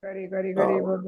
Gari gari gari gari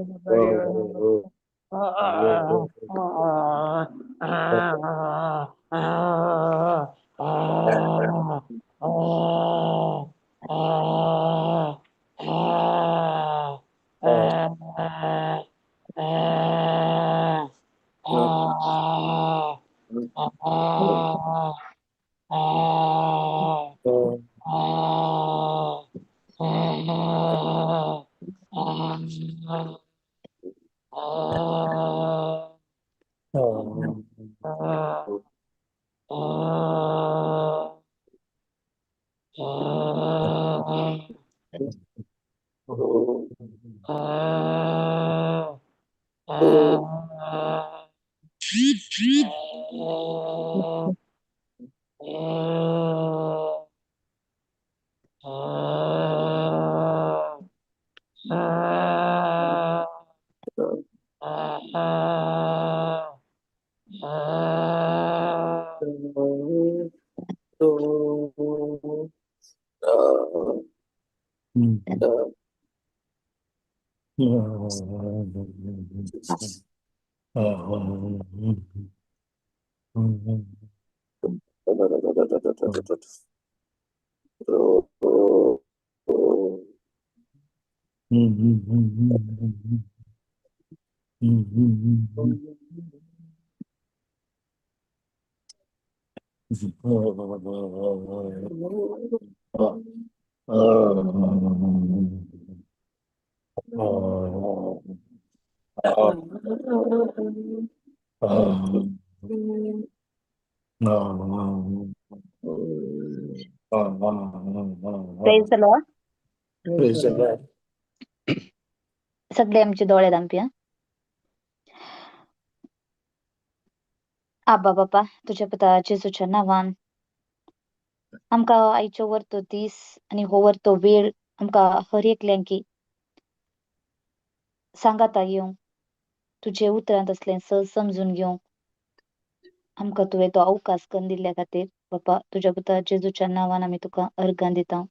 Praise the Lord. Praise the Lord. सगळे आमचे दोळे धांपया. आबा बापा, तुज्या पुता जेजूच्या नांवान आमकां आयचो वरतो दीस आनी हो वरतो वेळ आमकां हर एकल्यांकी सांगाता येवंक, तुजे उतरांत असलें सहज समजून घेवंक आमकां तुवें तो अवकाश करून दिल्ल्या खातीर बापा तुज्या पुता जेजूच्या नांवान आमी तुका अर्गां दिता.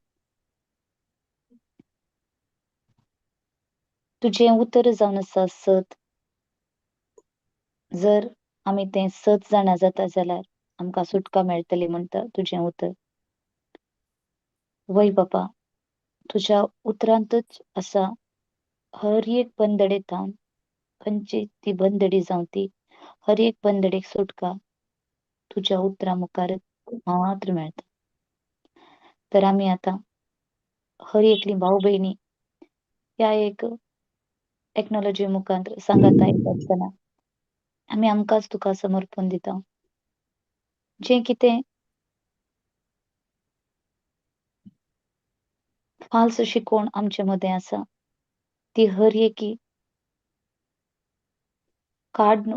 तुजें उतर जावन आसा सत. जर आमी तें सत जाणा जाता जाल्यार आमकां सुटका मेळटली म्हणटा तुजें उतर. वय बापा, तुज्या उतरांतच आसा हर एक बंदडे थावन खंयची ती बंदडी जावं ती हर एक बंदडेक सुटका तुज्या उतरा मुखार मात्र मेळटा. तर आमी आतां हर एकली भाव भयणी ह्या एक टॅक्नोलॉजी मुखार सांगाता येता आसतना आमी आमकांच तुका समर्पण दिता. जें कितें फाल्स शिकवण आमचे मदें आसा ती हर एकी काडून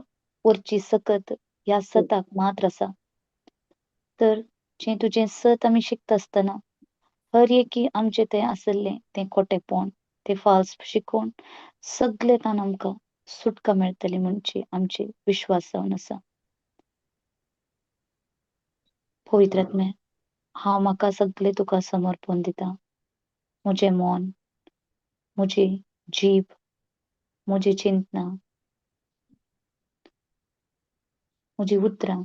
व्हरची सकत ह्या सताक मात्र आसा. तर जें तुजें सत आमी शिकता आसतना हर एकी आमचें तें आसलें तें खोटेपण, तें फाल्स शिकवण सगळें तान आमकां सुटका मेळटली म्हणची आमची विश्वास जावन आसा. पवित्र आत्मे, हांव म्हाका सगळें तुका समर्पण दिता. म्हजें मन, म्हजी जीब, म्हजी चिंतना, म्हजी उतरां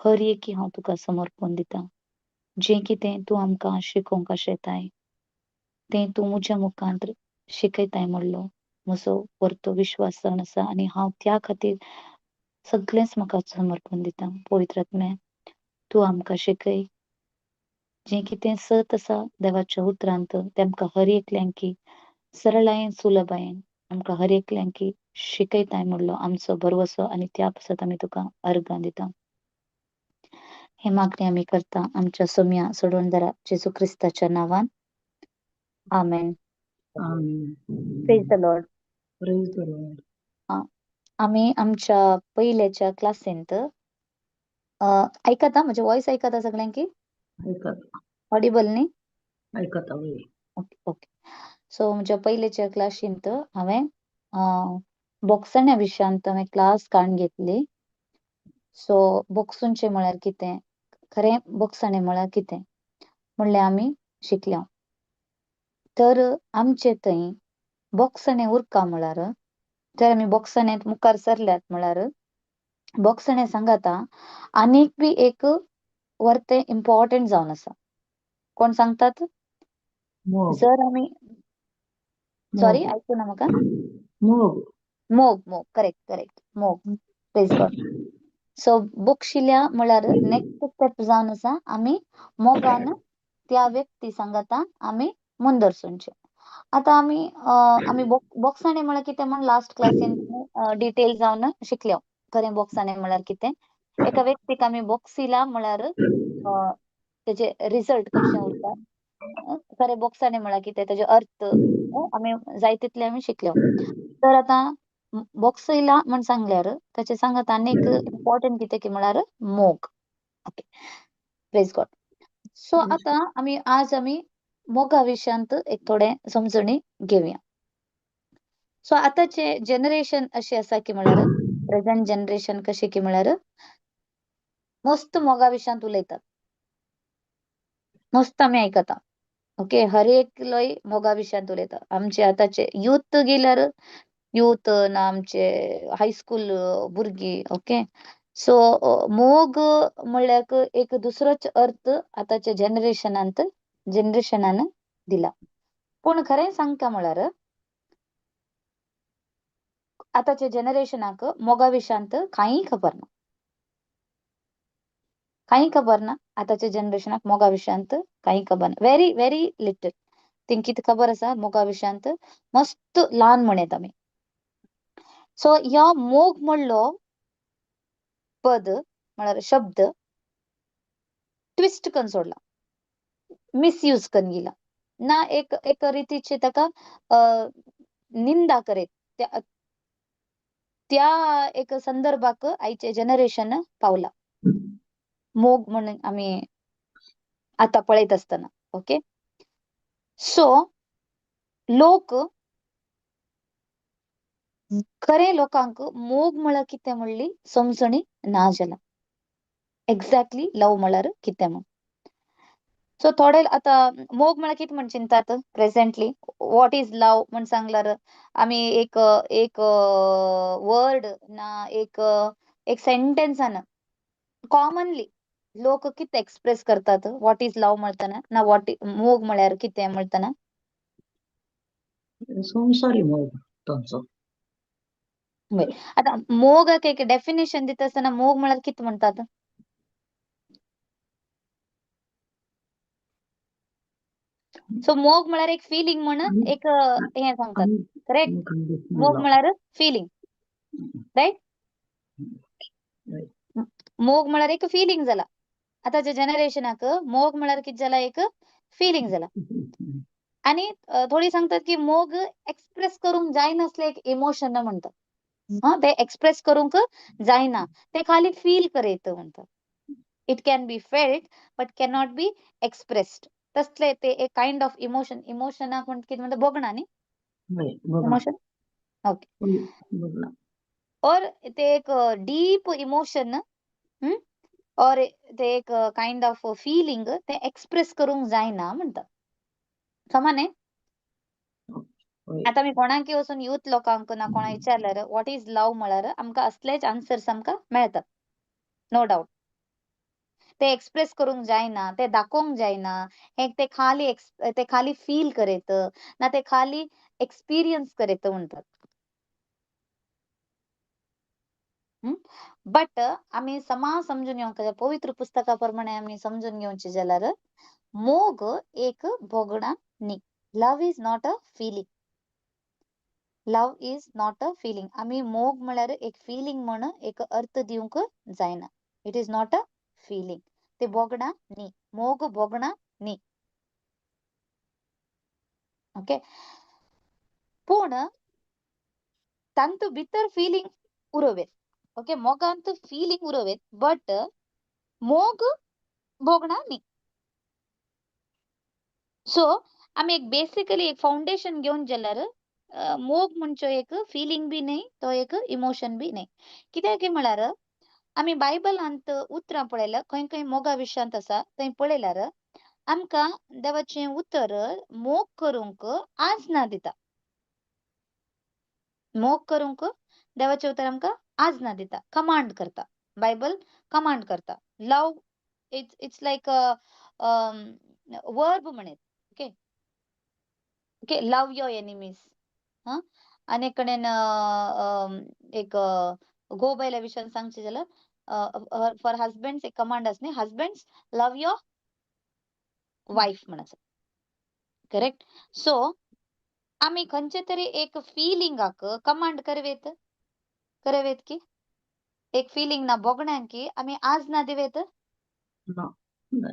हर एकी हांव तुका समर्पण दिता. जें कितें तूं आमकां शिकोवंक आशेताय तें तूं म्हज्या मुखांत शिकयताय म्हणलो म्हजो परतो विश्वास जावन आसा आनी हांव त्या खातीर सगळेंच म्हाका समर्पण दिता. पवित्र आत्मे, तूं आमकां शिकय. जें कितें सत आसा देवाच्या उतरांत तें आमकां हर एकल्यांकी सरळायेन सुलभायेन आमकां हर एकल्यांकी शिकयताय म्हणलो आमचो भरवसो आनी त्या पासत आमी तुका अर्गां दिता. हे मागणी आमी करता आमच्या सोम्या सोडवणदारा जेजू क्रिस्ताच्या नांवान. आमेन. आमेन. Praise the Lord. Praise the Lord. आमी आमच्या पयल्याच्या क्लासींत आयकता म्हजें वॉयस आयकता सगळ्यांकी? आयकता. ऑडिबल न्ही? आयकता वय. Okay okay. सो म्हज्या पयल्याच्या क्लासींत हांवें बोगसण्या विशयांत हांवें क्लास काडून घेतली. सो बोगसूंचें म्हळ्यार कितें, खरें बोगसणें म्हळ्यार कितें म्हणलें आमी शिकल्या. तर आमचे थंय बोगसणें उरका म्हळ्यार, जर आमी बोगसण्यांत मुखार सरल्यात म्हळ्यार बोगसणें सांगाता आनीक बी एक वर्तें इम्पॉर्टंट जावन आसा. कोण सांगतात? मोग. जर आमी, सॉरी मोग. आयकूना म्हाका. मोग. मोग मोग, करेक्ट करेक्ट, मोग. Praise God. सो बक्षिल्या म्हळ्यार नेक्स्ट स्टेप जावन आसा आमी मोगान त्या व्यक्ती सांगाता आमी मुंदरसूनचे. आतां आमी आमी बोगसाणे म्हळ्यार कितें म्हण लास्ट क्लासीन डिटेल जावन शिकल्या. खरें बोगसाणे म्हळ्यार कितें, एका व्यक्तीक आमी बोगसिला म्हळ्यार तेजे रिजल्ट कशें उरता, खरें बोगसाणे म्हळ्यार कितें, तेजे अर्थ आमी जाय तितले आमी शिकल्या. तर आतां बोगसयला म्हण सांगल्यार ताचे सांगात आनीक इम्पॉर्टंट कितें की म्हळ्यार मोग. Okay, praise God. सो आतां आमी आज आमी मोगा विशयांत एक थोडें समजणी घेवया. सो आतांचे जनरेशन अशें आसा की म्हळ्यार प्रेझेंट जनरेशन कशें की म्हळ्यार मस्त मोगा विशयांत उलयतात, मस्त आमी आयकता. ओके, हर एकलोय मोगा विशयांत उलयता. आमचे आतांचे यूथ गेल्यार यूथ ना आमचे हायस्कूल भुरगीं. ओके, सो मोग म्हणल्यार एक दुसरोच अर्थ आतांच्या जनरेशनांत जनरेशनान दिला. पूण खरें सांगता म्हळ्यार आतांच्या जनरेशनाक मोगा विशयांत कांय खबर ना, कांय खबर ना. आतांच्या जनरेशनाक मोगा विशयांत कांय खबर ना, व्हेरी व्हेरी लिटल. तेंकां कितें खबर आसा मोगा विशयांत? मस्त ल्हान म्हणयत आमी. सो ह्यो मोग म्हणलो पद म्हळ्यार शब्द ट्विस्ट करून सोडला, मिसयूज करून गेला ना, एक एक रितीची ताका निंदा करीत त्या त्या एक संदर्भाक आयचे जनरेशन पावला मोग म्हणून आमी आतां पळयत आसतना. ओके, सो लोक खरें लोकांक मोग म्हळ्यार कितें म्हणली समजणी ना जाला, एक्झॅक्टली लव म्हळ्यार कितें म्हण. सो थोडे आतां मोग म्हळ्यार कितें म्हण चिंतात प्रेझेंटली, what is love म्हण सांगल्यार आमी एक एक वर्ड ना एक एक सेंटेन्सान कॉमनली लोक कितें एक्सप्रेस करतात what is love म्हणतना ना what मोग म्हळ्यार कितें म्हणतना? संवसारी मोग तांचो. आतां मोगाक एक डेफिनेशन दिता आसतना मोग म्हळ्यार कितें म्हणटात? सो मोग म्हळ्यार एक फिलींग म्हण एक हें सांगतात, करेक्ट? मोग म्हळ्यार फिलींग, रायट? मोग म्हळ्यार एक फिलींग जाला. आतांच्या जनरेशनाक मोग म्हळ्यार कितें जाला, एक फिलींग जाला. आनी थोडी सांगतात की मोग एक्सप्रेस करूंक जायनासलें एक इमोशन म्हणटात. हा, ते एक्सप्रेस करूंक जायना, ते खाली फील करयत म्हणटात. It can be felt but cannot be expressed. तसले ते एक कायंड ऑफ इमोशन. इमोशनाक म्हणटा कितें म्हणटा, भोगणां न्ही? Emotion, okay. और ते एक डीप इमोशन और ते एक कायंड ऑफ फिलींग ते एक्सप्रेस करूंक जायना म्हणटात. समा न्ही? आतां आमी कोणाकय वचून यूथ लोकांक ना कोणाक विचारल्यार what is love म्हळ्यार आमकां असलेच आन्सर्स आमकां मेळटात, नो डावट. ते एक्सप्रेस करूंक जायना, ते दाखोवंक जायना, हे ते खाली ते खाली फील करयत ना ते खाली एक्सपिरियन्स करयत म्हणटात. बट आमी समा समजून घेवंक जाय, पवित्र पुस्तका प्रमाणे आमी समजून घेवचें जाल्यार मोग एक भोगणां न्ही. Love is not a feeling, love is not a feeling. आमी मोग म्हळ्यार एक फिलींग म्हण एक अर्थ दिवंक जायना. It is not a feeling, ते भोगणां न्ही, मोग भोगणां न्ही. ओके, पूण तांतू भितर फिलींग उरोवेत. ओके, मोगांत फिलिंग उरोवेत बट मोग भोगणां न्ही. सो आमी एक बेसिकली एक फावंडेशन घेवन जाल्यार मोग म्हणचो एक फिलिंग बी न्ही, तो एक इमोशन बी न्ही. कित्याक म्हळ्यार आमी बायबलांत उतरां पळयल्यार खंय खंय मोगा विशयांत आसा थंय पळयल्यार आमकां देवाचें उतर मोग करूंक आजना दिता. मोग करूंक देवाचें उतर आमकां आजना दिता, कमांड करता. बायबल कमांड करता. Love it's like a verb म्हणत. Okay okay, love your enemies. हा, आनी कडेन एक गोबायल्या विशयान सांगचें जाल्यार फॉर हजबंड्स एक कमांड आसा न्ही, हजबंड्स लव your wife म्हण आसा. करेक्ट. सो आमी खंयचे तरी एक फिलिंगाक कमांड करवेत करवेत की एक फिलिंग ना भोगण्यांक की आमी आज ना दिवेत ना.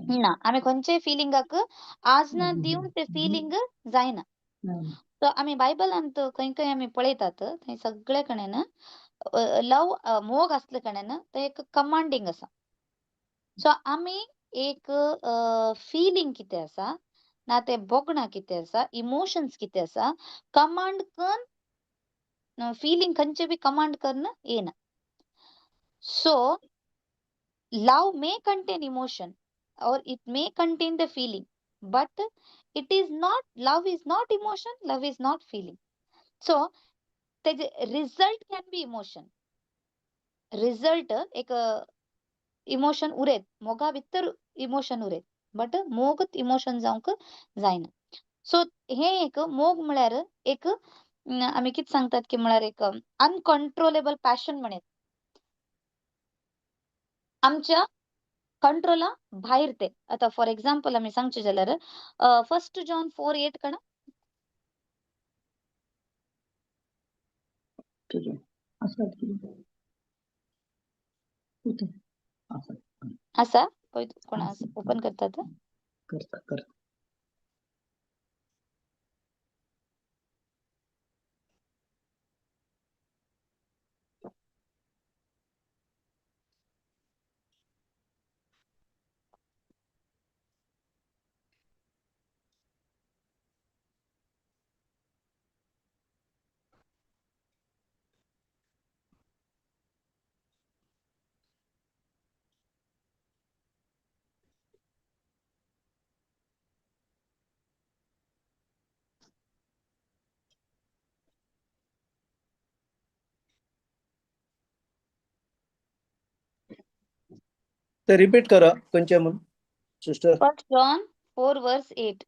ना, आमी खंयच्याय फिलिंगाक आज ना दिवन ते फिलिंग जायना. सो आमी बायबलांत खंय खंय आमी पळयतात थंय सगळे कडेन लव मोग आसले कडेन ते एक कमांडींग आसा. सो आमी एक फिलिंग कितें आसा ना ते भोगणां कितें आसा, इमोशन्स कितें आसा, कमांड कन्न फिलिंग खंयचे बी कमांड कन्न येना. So love may contain emotion or it may contain the feeling, but it is not, love is not emotion, love is not feeling. So the result can be emotion. Result एक emotion उरेत, मोगा भितर emotion उरेत, but मोगत emotion जावंक जायना. So हे एक मोग म्हळ्यार एक आमी कितें सांगतात की म्हळ्यार एक अनकंट्रोलेबल पॅशन म्हणत. आमच्या कंट्रोला भायर ते. आता फॉर एक्झाम्पल आमी सांगचे जाल्यार 1 John 4:8 कणा आसा पळय कोण ओपन करतात. करता करता. ते रिपीट करा खंयचे म्हूण सिस्टर. 1 John 4:8.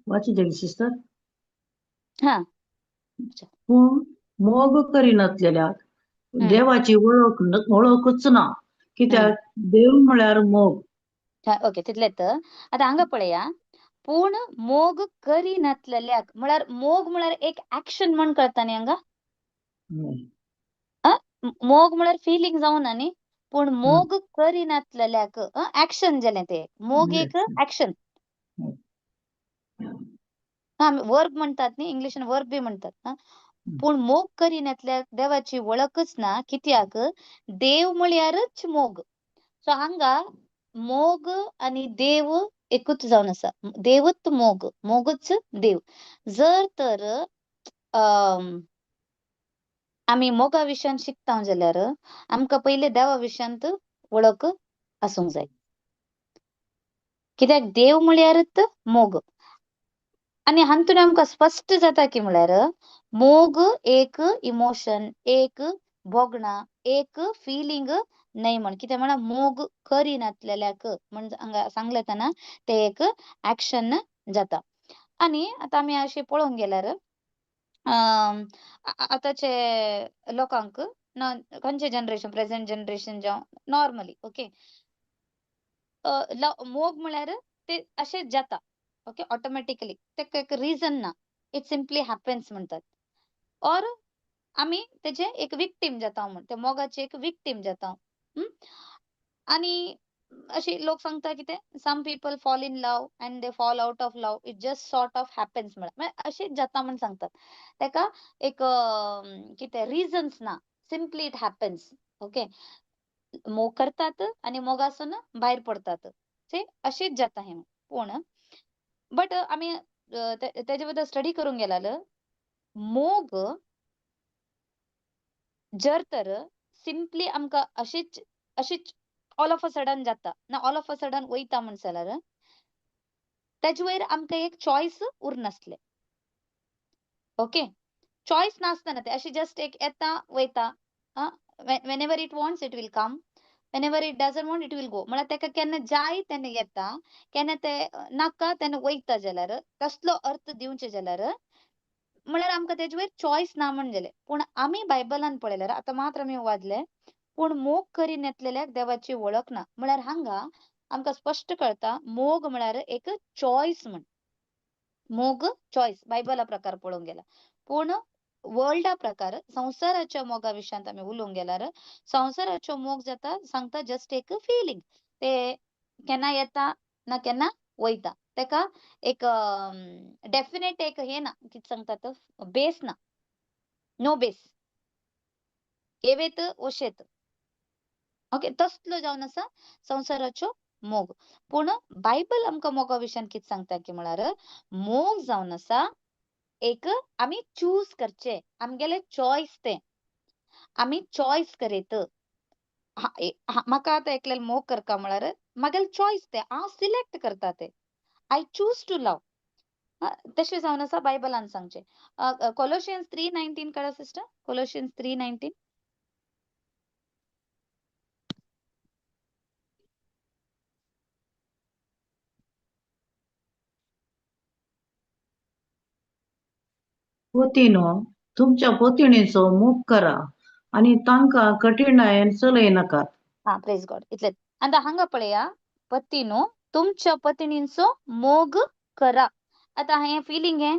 वाचितें सिस्टर. हा. पूण मोग करिनासलेल्याक देवाची वळख वळखूच ना, कित्याक देव म्हळ्यार मोग. ओके, तितलेंच. आतां हांगा पळया, पूण मोग करिनातलेल्याक म्हळ्यार मोग म्हळ्यार एक ऍक्शन म्हण कळता न्ही हांगा. मोग म्हळ्यार फिलिंग जावना न्ही, पूण मोग करिनातलेल्याक ऍक्शन जालें ते. मोग एक ऍक्शन. वर्ब म्हणतात न्ही, इंग्लिशान वर्ब बी म्हणतात. पूण मोग करिनातल्याक देवाची वळखच ना, कित्याक देव म्हळ्यारच मोग. सो हांगा मोग आणि देव एकूच जावन आसा. देवूच मोग, मोगूच देव. जर तर आमी मोगा विशयान शिकता जाल्यार आमकां पयले देवा विशयांत वळख आसूंक जाय. कित्याक देव म्हळ्यारच मोग. आनी हातूंत आमकां स्पश्ट जाता की म्हळ्यार मोग एक इमोशन, एक भोगणां, एक फिलिंग न्हय म्हण. कित्याक म्हळ्यार मोग करिनातलेल्याक म्हण हांगा सांगलें तेन्ना ते एक ऍक्शन जाता. आनी आतां आमी अशें पळोवंक गेल्यार आतांचे लोकांक ना खंयचे जनरेशन, प्रेझेंट जनरेशन जावं नॉर्मली ओके, मोग म्हळ्यार ते अशें जाता. ओके, ऑटोमॅटिकली, तेका एक रिजन ना, it simply happens म्हणतात. ऑर आमी तेजे एक विक्टीम जाता म्हण, त्या मोगाचे एक विक्टीम जाता. आणि अशी लोक सांगता कितें, some people fall in love and they fall out of love, it just sort of happens म्हळ्यार अशेंच जाता म्हण सांगतात. तेका एक कितें रिजन्स ना, सिम्पली it happens. Okay, मोग करतात आणि मोगासून भायर पडतात, ते अशेंच जाता हें. पूण बट आमी तेजे बद्दल स्टडी करूंक गेल्यार मोग जर तर सिम्पली आमकां अशीच अशीच ऑल ऑफ अ सडन जाता ना, ऑल ऑफ अ सडन वयता म्हण जाल्यार तेजे वयर आमकां एक चॉयस उरनासलें. ओके, चॉयस नासतना ते अशें जस्ट एक येता वयता, whenever it wants it will come, whenever it doesn't want it will go. म्हळ्यार तेका केन्ना जाय तेन्ना येता, केन्ना ते नाका तेन्ना वयता जाल्यार, तसलो अर्थ दिवचे जाल्यार म्हळ्यार आमकां तेजे वयर चॉयस ना म्हण जालें. पूण आमी बायबलान पळयल्यार आतां मात्र आमी वाजले, पूण मोग करीन येतलेल्याक देवाची वळख ना. म्हळ्यार हांगा आमकां स्पश्ट कळता मोग म्हळ्यार एक चॉयस म्हण. मोग चॉयस बायबला प्रकार पळोवंक गेल्यार. पूण वर्ल्डा प्रकार संवसाराच्या मोगा विशयांत आमी उलोवंक गेल्यार संवसाराचो मोग जाता सांगता जस्ट एक फिलींग, ते केन्ना येता ना केन्ना वयता, तेका एक डेफिनेट एक हे ना, कितें सांगतात, बेस ना, नो बेस, येवेत वशेत. ओके, तसलो जावन आसा संवसाराचो मोग. पूण बायबल आमकां मोगा विशयान कितें सांगता की म्हळ्यार मोग जावन आसा एक आमी चूज करचे, आमगेले चॉयस, ते आमी चॉयस करीत. म्हाका आतां एकल्याक मोग करका म्हळ्यार म्हागेले चॉयस ते, हांव सिलेक्ट करता ते, I choose to love. तशें जावन आसा बायबलान सांगचें. कोलोशियन्स 3:19 काडा सिस्टर, कोलोशियन्स 3:19. पतीनो, तुमच्या पतिणीचो मोग करा आणि तांकां कठीणायेन चलयनाकात. हा, प्रेज गॉड. इतलें. आतां हांगा पळया, पतीनो तुमच्या पतिणींचो मोग करा. आतां हें फिलींग हें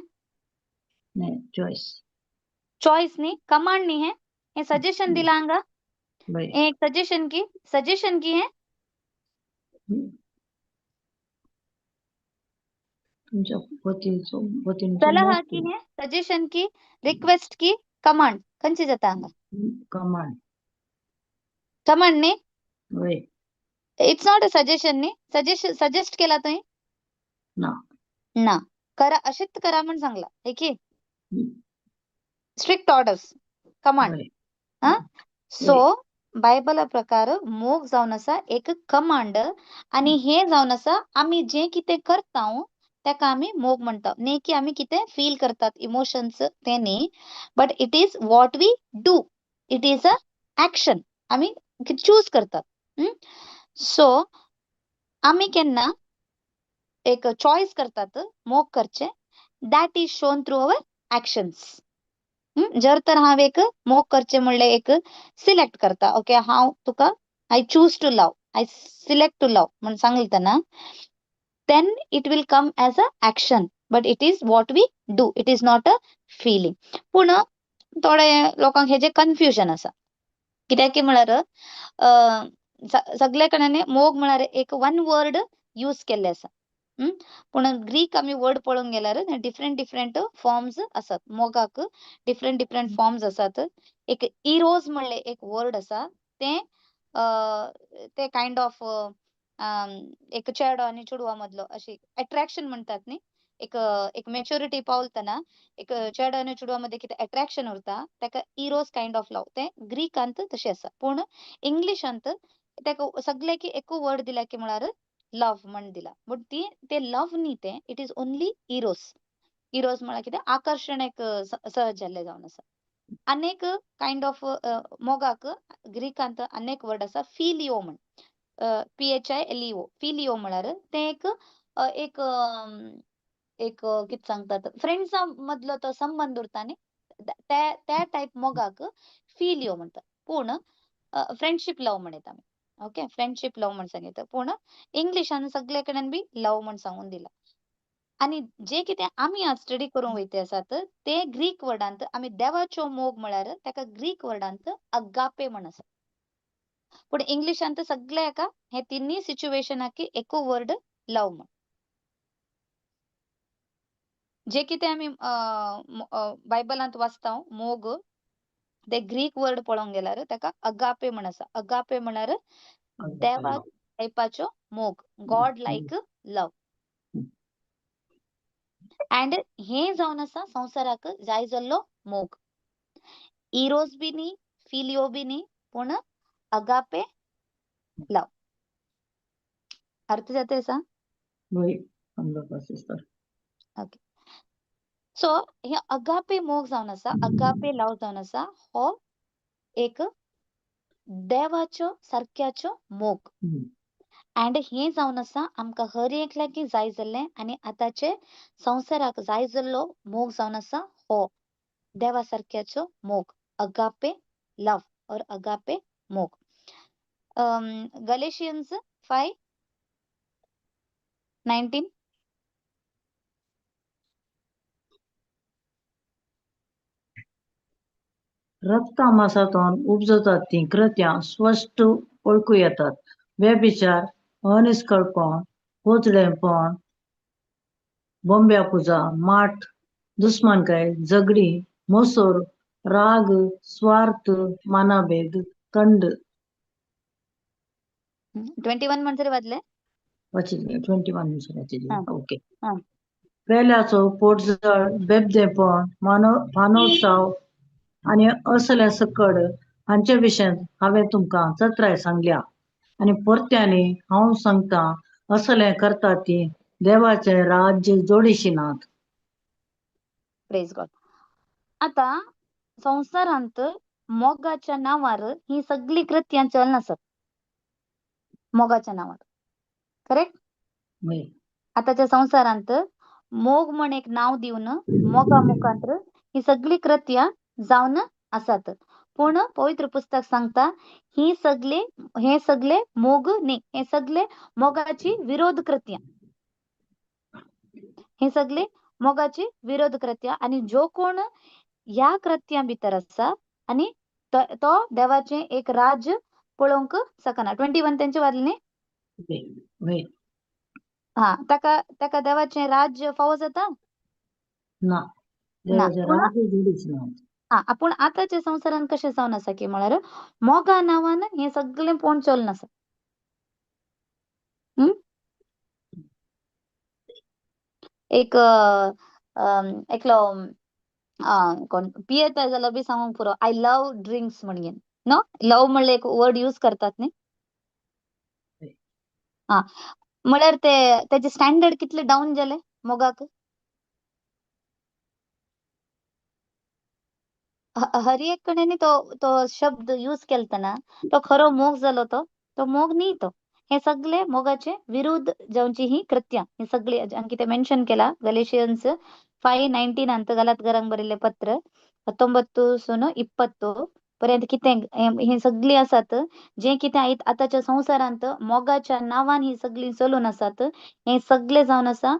चॉयस, चॉयस न्ही, कमांड न्ही, हें हें सजेशन दिलां हांगा, हें एक सजेशन की, सजेशन की हें तुमच्या पतीचो पतींचो सलहा की, हें सजेशन की, रिक्वेस्ट की, कमांड खंयची जाता हांगा? कमांड. कमांड न्ही, वय. It's not a suggestion न्ही. सजेशन सजेस्ट केला तुवें ना, ना, करा अशेंच करा म्हण सांगला, हे की स्ट्रिक्ट ऑर्डर्स, कमांड. हा, सो बायबला प्रकार मोग जावन आसा एक कमांड, आनी हे जावन आसा आमी जें कितें करता तेका आमी मोग म्हणटा. न्ही की आमी कितें फील करतात इमोशन्स ते न्ही, but it is what we do, it is a action, आमी चूज करतात. सो आमी केन्ना एक चॉयस करतात मोग करचें, that is shown through our actions. जर तर हांव एक मोग करचें म्हणलें एक सिलेक्ट करता, ओके हांव तुका I choose to love, I select to love म्हण सांगलें तेन्ना, then it will come as a action, but it is what we do, it is not a feeling. पूण थोडे लोकांक हेजें कन्फ्युजन आसा, कित्याक की म्हळ्यार सगळे कडेन मोग म्हळ्यार एक वन वर्ड यूज केल्ले आसा. पूण ग्रीक आमी वर्ड पळोवंक गेल्यार डिफरंट डिफरंट फॉर्म्स आसात मोगाक, डिफरंट डिफरंट फॉर्म्स आसात. एक इरोज म्हणलें एक वर्ड आसा, तें ते कायंड ऑफ एक चेडो आनी चेडवा मदलो अशी अट्रॅक्शन म्हणटात न्ही, एक एक मॅच्युरिटी पावलतना एक चेडो आनी चेडवा मदें कितें अट्रॅक्शन उरता ताका इरोज कायंड ऑफ लव, तें ग्रीकांत तशें आसा. पूण इंग्लिशांत ताका सगळे की एकू वर्ड दिला की म्हळ्यार लव म्हण दिला, बट ती ते लव न्ही, तें it is only eros. Eros म्हळ्यार कितें आकर्शण एक सहज जाल्लें जावन आसा. अनेक कायंड ऑफ मोगाक ग्रीकांत अनेक वर्ड आसा, फिलियो म्हण, PHILEO, फिलियो म्हळ्यार तें एक एक एक कितें सांगतात फ्रेंड्सां मदलो तो संबंद उरता न्ही, त्या टायप मोगाक फिलियो म्हणटात. पूण फ्रेंडशीप लव म्हणटा आमी, ओके, फ्रेंडशीप लव म्हण सांगता. पूण इंग्लिशान सगळे कडेन बी लव म्हण सांगून दिला. आनी जे कितें आमी आज स्टडी करूंक वयते आसात ते ग्रीक वर्डांत आमी देवाचो मोग म्हळ्यार ताका ग्रीक वर्डांत अगापे म्हण आसा. पूण इंग्लिशांत सगळे एका हे तिन्ही सिच्युएशनाक एकू वर्ड लव म्हण. जे कितें आमी बायबलांत वाचता मोग, ते ग्रीक वर्ड पळोवंक गेल्यार ताका अगापे म्हण आसा. अगापे म्हळ्यार देवा टायपाचो मोग, गॉड लायक लव. अँड हे जावन आसा संवसाराक जाय जाल्लो मोग. इरोज बी न्ही, फिलियो बी न्ही, पूण अगापे लव. अर्थ जाता आसा? वय समजता सिस्टर. ओके. सो हे अगापे मोग जावन आसा, अगापे लव जावन आसा, हो एक देवाच्यो सारक्याचो मोग. अँड हे जावन आसा आमकां हर एकल्याक जाय जाल्लें आनी आतांचे संवसाराक जाय जाल्लो मोग जावन आसा हो देवा सारक्याचो मोग, अगापे लव ऑर अगापे मोग. गलेशियन्स 5:19. रक्ता मासांतून उपजतात तीं कृत्यां स्पश्ट वळखू येतात. व्यभिचार, अनिस्कळपण, पोजडेपण, बोंब्या पुजा, माठ, दुस्मानकाय, झगडी, मोसोर, राग, स्वार्थ, मानाभेद, थंड. 21 म्हणसर वाजले? वाचिल्लें 21 म्हणसर वाचिल्लें. ओके. आं. पेल्याचो पोटजळ, बेबदेपण, मानवचाव आनी असले सकड हांचे विशयांत हांवें तुमकां चत्राय सांगल्या आनी परत्यानी हांव सांगता असलें करता ती देवाचें राज्य जोडीशी नात. Praise God. आतां संवसारांत मोगाच्या नांवार ही सगळीं कृत्यां चलनासत. मोगाच्या नांवार, करेक्ट? वय. आतांच्या संवसारांत मोग म्हण एक नांव दिवन मोगा मुखांत्र ही सगळीं कृत्यां जावन आसात. पूण पवित्र पुस्तक सांगता ही सगळे हे सगळे मोग न्ही, हे सगळे मोगाची विरोध कृत्यां, हे सगळे मोगाची विरोध कृत्यां. आनी जो कोण ह्या कृत्यां भितर आसा आनी तो देवाचें एक राज्य पळोवंक शकना. 21 तेंचे वाजले न्ही? वय. हा, ताका ताका देवाचें राज्य फावो जाता ना, ना. देवाचें पूण राज्य जोडीच नात. हा, आपूण आतांच्या संवसारांत कशें जावन आसा की म्हळ्यार मोगा नांवान हें सगळें पोण चल्न आसा. एक एकलो कोण पियेता जाल्यार बी सांगूंक पुरो, I love drinks म्हणगेन नो. लव म्हणल्यार एक वर्ड यूज करतात न्ही. हा, म्हळ्यार ते तेजे स्टँडर्ड कितले डावन जाले मोगाक. हर एक कडेन तो तो शब्द यूज केलतना तो खरो मोग जालो, तो तो मोग न्ही. तो हे सगळे मोगाचे विरुद्ध जावची ही कृत्यां, ही सगळी कितें मेन्शन केला गलेशियन्स 5:19 अंत, गलातगरांक बरयल्लें पत्र 19 सून 20 पर्यंत कितें हे सगळीं आसात, जें कितें आतांच्या संवसारांत मोगाच्या नांवान ही सगळीं चलून आसात, हे सगळे जावन आसा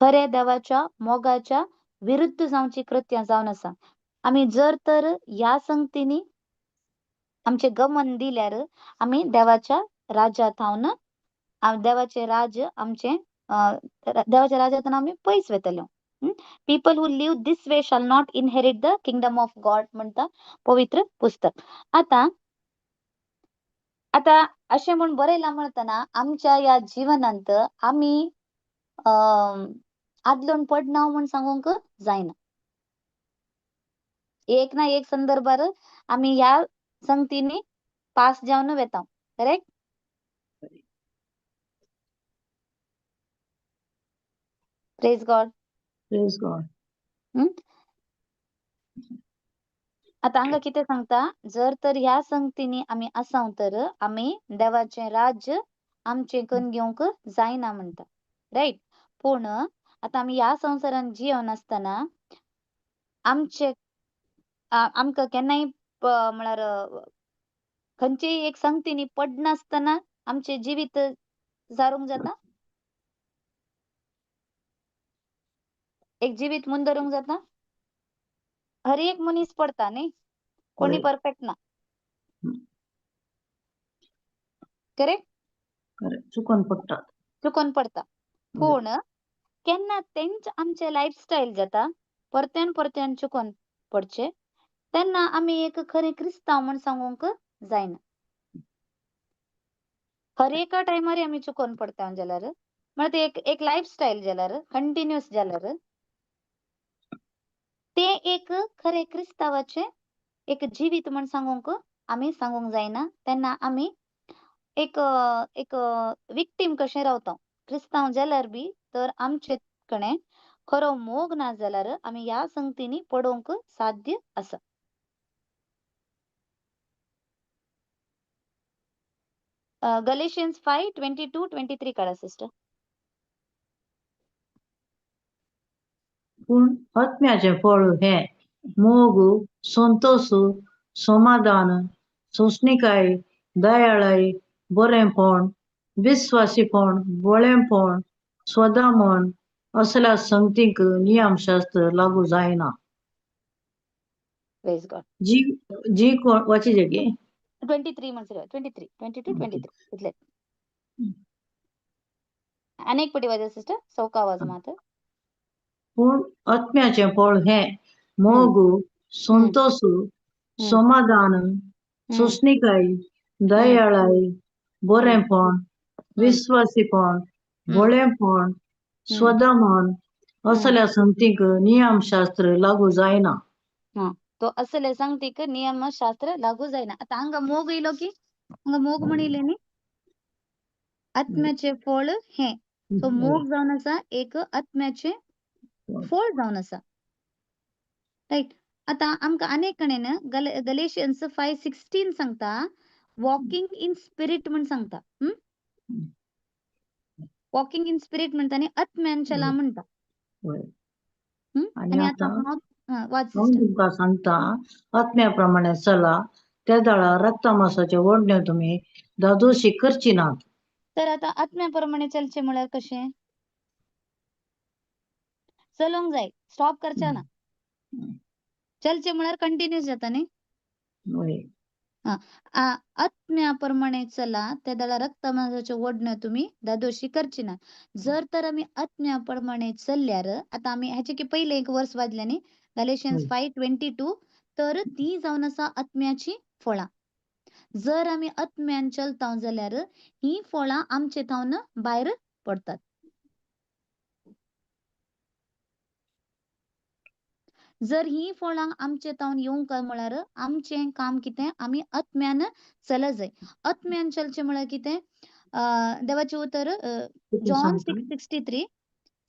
खऱ्या देवाच्या मोगाच्या विरुद्ध जावची कृत्यां जावन आसा. आमी जर तर ह्या संगतींनी आमचें गमन दिल्यार आमी देवाच्या राज्या थावन, देवाचें राज्य आमचें, देवाच्या राज्यांतून आमी पयस वतले. People who live this way shall not inherit the kingdom of God म्हणटा पवित्र पुस्तक. आतां आतां अशें म्हूण बरयलां म्हणटना आमच्या ह्या जिवनांत आमी आदलोन पडना म्हूण सांगूंक जायना. एक ना एक संदर्भार आमी ह्या संगतींनी पास जावन वेता, correct? Praise God. Praise God. आतां हांगा कितें सांगता, जर तर ह्या संगतींनी आमी आसाव तर आमी देवाचें राज्य आमचें कन्न घेवंक जायना म्हणटा, रायट? पूण आतां आमी ह्या संवसारांत जिवन आसतना आमचे आमकां केन्नाय म्हळ्यार खंयचेय एक संगतींनी पडनासतना आमचें जिवीत सारूंक जाता, एक जिवीत मुंदरूंक जाता. हर एक मनीस पडता न्ही, कोणी परफेक्ट ना. करेक्ट? करेक्ट, चुकोन पडटात. चुकोन पडटा. वय. पूण केन्ना तेंच आमचे लायफस्टायल जाता, परत्यान परत्यान चुकोन पडचे, तेन्ना आमी एक खरें क्रिस्तांव म्हण सांगूंक जायना. हर एका टायमार आमी चुकोन पडटा जाल्यार म्हळ्यार ते एक एक लायफस्टायल जाल्यार, कंटिन्युअस जाल्यार ते एक खरें क्रिस्तांवाचें एक जिवीत म्हण सांगूंक आमी सांगूंक जायना. तेन्ना आमी एक एक विक्टीम कशें रावता. क्रिस्तांव जाल्यार बी तर आमचे कडेन खरो मोग ना जाल्यार आमी ह्या संगतींनी पडोवंक साध्य आसा. गलेशियन्स 5:22-23 काडा सिस्टर. पूण आत्म्याचें फळ हें मोग, संतोस, समाधान, सोंसणीकाय, दयाळाय, बरेंपण, विस्वासीपण, भोळेपण, स्वदामन असल्या संगतींक नियमशास्त्र लागू जायना. प्रेज गॉड. जी जी कोण वाची जागी. 23 म्हणसर 23, 22, 23 इतले. आनी एक पटी वाचा सिस्टर, सवका आवाज मात. पूण आत्म्याचें फळ हें मोग, संतोस, समाधान, सोंसणीकाय, दयाळाय, बरेंपण, विस्वासीपण, भोळेपण, स्वदमन असल्या संगतींक नियमशास्त्र लागू जायना. तो असले सांगतीक नियमशास्त्र लागू जायना. आता हांगा मोग येयलो की हांगा मोग म्हणिल्लें न्ही, आत्म्याचें फळ हें. सो मोग जावन आसा एक आत्म्याचें फळ जावन आसा. रायट. आतां आमकां आनी एक कडेन गलेशियन्स 5:16 सांगता, वॉकिंग इन स्पिरीट म्हण सांगता. वॉकिंग इन स्पिरीट म्हणटा आनी आत्म्यान चला म्हणटा. आनी आनी आतां आतां हांव वाच हांव सिस्टर. तुमकां सांगता, आत्म्या प्रमाणे चला, त्या दाळा रक्तमासाच्यो ओडण्यो तुमी धादोशी करची नात. तर आतां आत्म्या प्रमाणे चलचें म्हळ्यार कशें? चलोवंक जाय, स्टॉप करचें ना. चलचें म्हळ्यार कंटिन्यूस जाता न्ही. वय. आत्म्या प्रमाणे चला, त्या दाळा रक्तमासाच्यो ओडण्यो तुमी धादोशी करची ना. जर तर आमी आत्म्या प्रमाणे चल्ल्यार, आतां आमी हेचे की पयलें एक वर्स वाजलें न्ही, गलेशियन्स 5:22, तर ती जावन आसा आत्म्याची फळां. जर आमी आत्म्यान चलता जाल्यार ही फळां आमचे थावन भायर पडतात. जर ही फळां आमचे थावन येवंक म्हळ्यार आमचें काम कितें, आमी आत्म्यान चल जाय. आत्म्यान चलचें म्हळ्यार कितें, देवाचें उतर जॉन 6:63,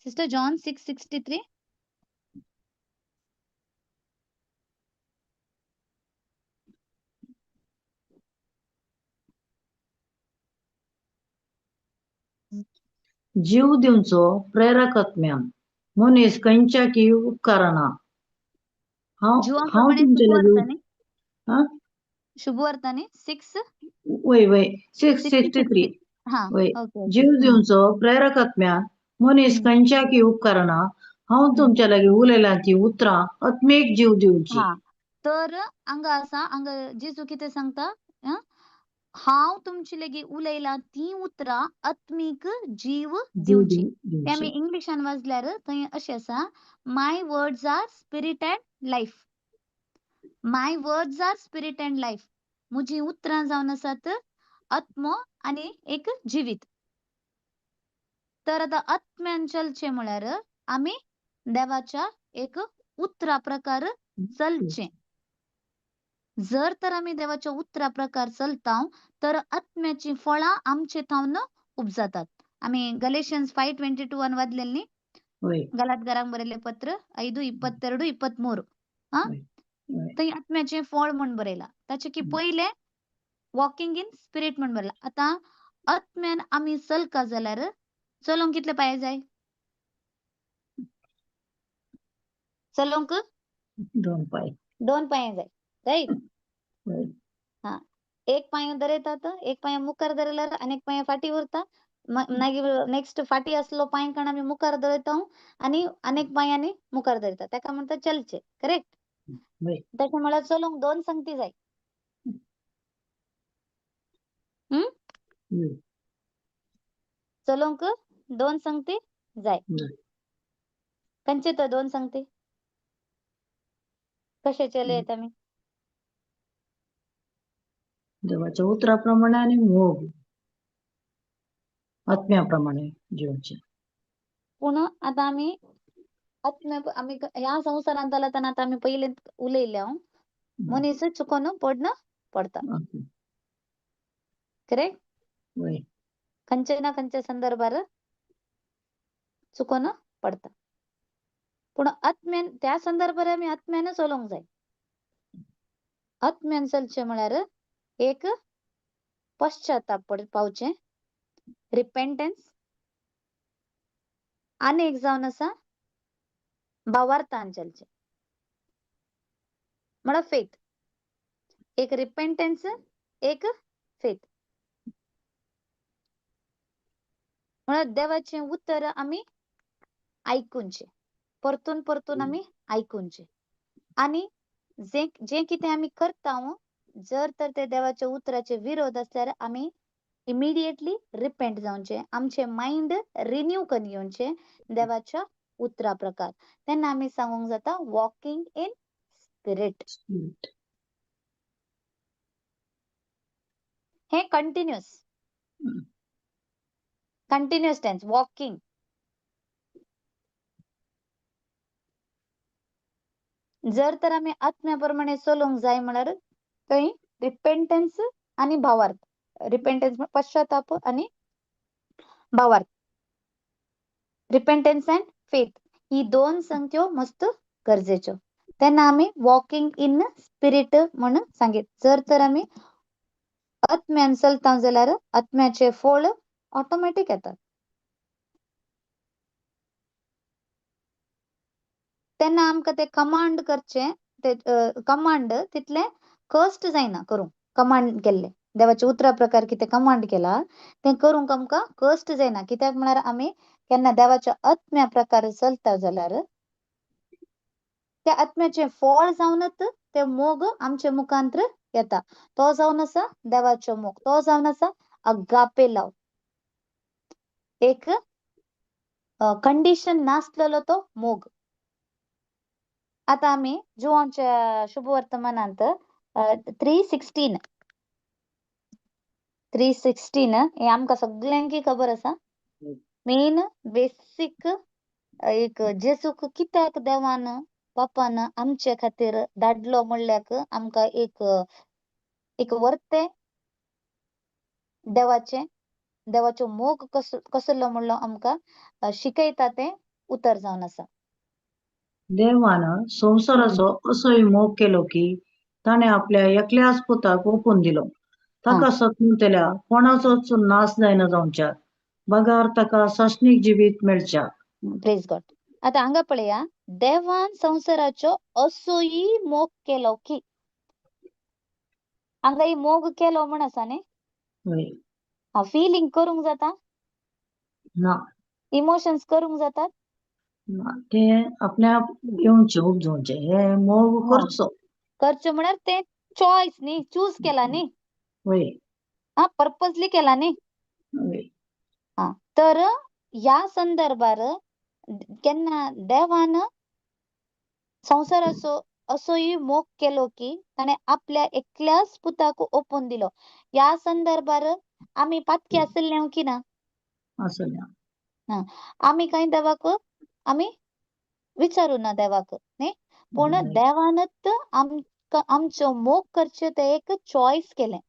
सिस्टर जॉन 6:63. जीव दिवचो प्रेरक आत्म्यान मनीस खंयच्या की उपकारना. हांव जिवा हांव प्रमाणे तुमचे शुभ लागीं वार्ता न्ही, हा? शुभ वार्ता न्ही 6 वय वय 6:63. हा, वय. ओके. जीव दिवचो प्रेरक आत्म्यान मनीस खंयच्या की उपकारना. हांव तुमच्या लागीं उलयलां ती उतरां आत्मीक जीव दिवची. हा, तर हांगा आसा, हांगा जेजू कितें सांगता, हांव तुमचे लागीं उलयलां ती उतरां आत्मीक जीव दिवची. ते आमी इंग्लिशान वाचल्यार थंय अशें आसा, my words are spirit and life. My words are spirit and life. म्हजी उतरां जावन आसात आत्मो आनी एक जिवीत. तर आतां आत्म्यान चलचें म्हळ्यार आमी देवाच्या एक उतरा प्रकार चलचें. जर तर आमी देवाच्या उतरा प्रकार चलता तर आत्म्याची फळां आमचे थावन उपजातात. आमी गलेशियन्स 5:22 वाचलें न्ही, गलातगारांक बरयल्लें पत्र 5, 22, 23. हा, थंय आत्म्याचें फळ म्हण बरयलां. ताचे की पयलें वॉकिंग इन स्पिरीट म्हण बरयलां. आतां आत्म्यान आमी चलका जाल्यार चलोवंक कितले पांय जाय? चलोवंक दोन पांय. दोन पांय जाय, रायट? हा, एक पांय दरयतात, एक पांय मुखार धरल्यार आनी एक पांय फाटी उरता. मागीर नेक्स्ट फाटी आसलो पांय कण आमी मुखार दवरता आनी अनेक पांयांनी मुखार धरता, ताका म्हणटा चलचें. करेक्ट? तशें म्हळ्यार चलोवंक दोन संगती जाय. चलोवंक दोन संगती जाय. खंयचे तो दोन संगती कशे चलयत आमी? देवाच्या उतराप्रमाणे आणि मोग आत्म्याप्रमाणे जिवचे. पूण आतां आमी आत्म्या आमी ह्या संवसारांत चलतना आतां आमी पयलीं उलयल्ले हांव, मनीस चुकोन पडना पडता. करेक्ट? वय. खंयच्या ना खंयच्या संदर्भार चुकोन पडता. पूण आत्म्यान त्या संदर्भार आमी आत्म्यान चलोवंक जाय. आत्म्यान चलचें म्हळ्यार एक पश्चाताप पावचें, रिपेंटन्स, आनी एक जावन आसा भावार्थान चलचें म्हळ्यार फेथ. एक रिपेंटन्स, एक फेथ. म्हळ्यार देवाचें उतर आमी आयकुचें, परतून परतून आमी आयकुचें आनी जें जें कितें आमी करता जर तर ते देवाच्या उतराचे विरोध आसल्यार आमी इमिडिएटली रिपेंट जावचें, आमचें मायंड रिन्यू करून घेवचें देवाच्या उतरा प्रकार. तेन्ना आमी सांगूंक जाता वॉकिंग इन स्पिरीट. हें कंटिन्युअस, कंटिन्युअस टेन्स वॉकिंग. जर तर आमी आत्म्या प्रमाणे चलोवंक जाय म्हळ्यार थंय रिपेंटन्स आनी भावार्थ. रिपेंटन्स पश्चाताप आनी भावार्थ, रिपेंटन्स अँड फेथ, ही दोन संगत्यो मस्त गरजेच्यो. तेन्ना आमी वॉकिंग इन स्पिरीट म्हणून सांगीत. जर तर आमी आत्म्यान चलता जाल्यार आत्म्याचे फळ ऑटोमॅटीक येतात. तेन्ना आमकां ते कमांड करचे, ते कमांड तितले कश्ट जायना करूंक. कमांड केल्ले देवाच्या उतरा प्रकार कितें कमांड केला तें करूंक आमकां कश्ट जायना. कित्याक म्हळ्यार आमी केन्ना देवाच्या आत्म्या प्रकार चलता जाल्यार त्या आत्म्याचें फळ जावनच ते मोग आमचे मुखांत्र येता. तो जावन आसा देवाचो मोग, तो जावन आसा अगापे लव, एक कंडिशन नासलेलो तो मोग. आतां आमी जुवांच्या शुभवर्तमानांत 3:16, 3:16 हें आमकां सगल्यांकी खबर आसा. मेन बेसीक एक जेजूक कित्याक देवान बापान आमचे खातीर धाडलो म्हणल्याक आमकां एक एक वर्तें देवाचें, देवाचो मोग कसलो म्हणलो आमकां शिकयता तें उतर जावन आसा. देवान संवसाराचो असोय मोग केलो की ताणें आपल्या एकल्याच पुताक ओंपून दिलो, ताका सतमुतल्या कोणाचोच नाश जायना जावच्याक, बगार ताका सासणीक जिवीत मेळच्याक. प्रेज गॉड. आतां हांगा पळया, देवान संवसाराचो असोय मोग केलो की, हांगा ही मोग केलो म्हण आसा न्ही, फिलिंग करूंक जाता ना, इमोशन्स करूंक जातात ना, ते आपल्या आप येवचें उपजोवचें, हे मोग करचो करचो म्हळ्यार ते चॉयस न्ही, चूज केला न्ही, हा पर्पजली केला न्ही. हा तर ह्या संदर्भार केन्ना देवान संवसाराचो असोय मोग केलो की ताणें आपल्या एकल्याच पुताक ओपून दिलो. ह्या संदर्भार आमी पातकी आशिल्ले की ना? आसले. आमी कांय देवाक आमी विचारू ना देवाक न्ही, पूण देवानच आमकां आमचो मोग करचें तें एक चॉयस केलें,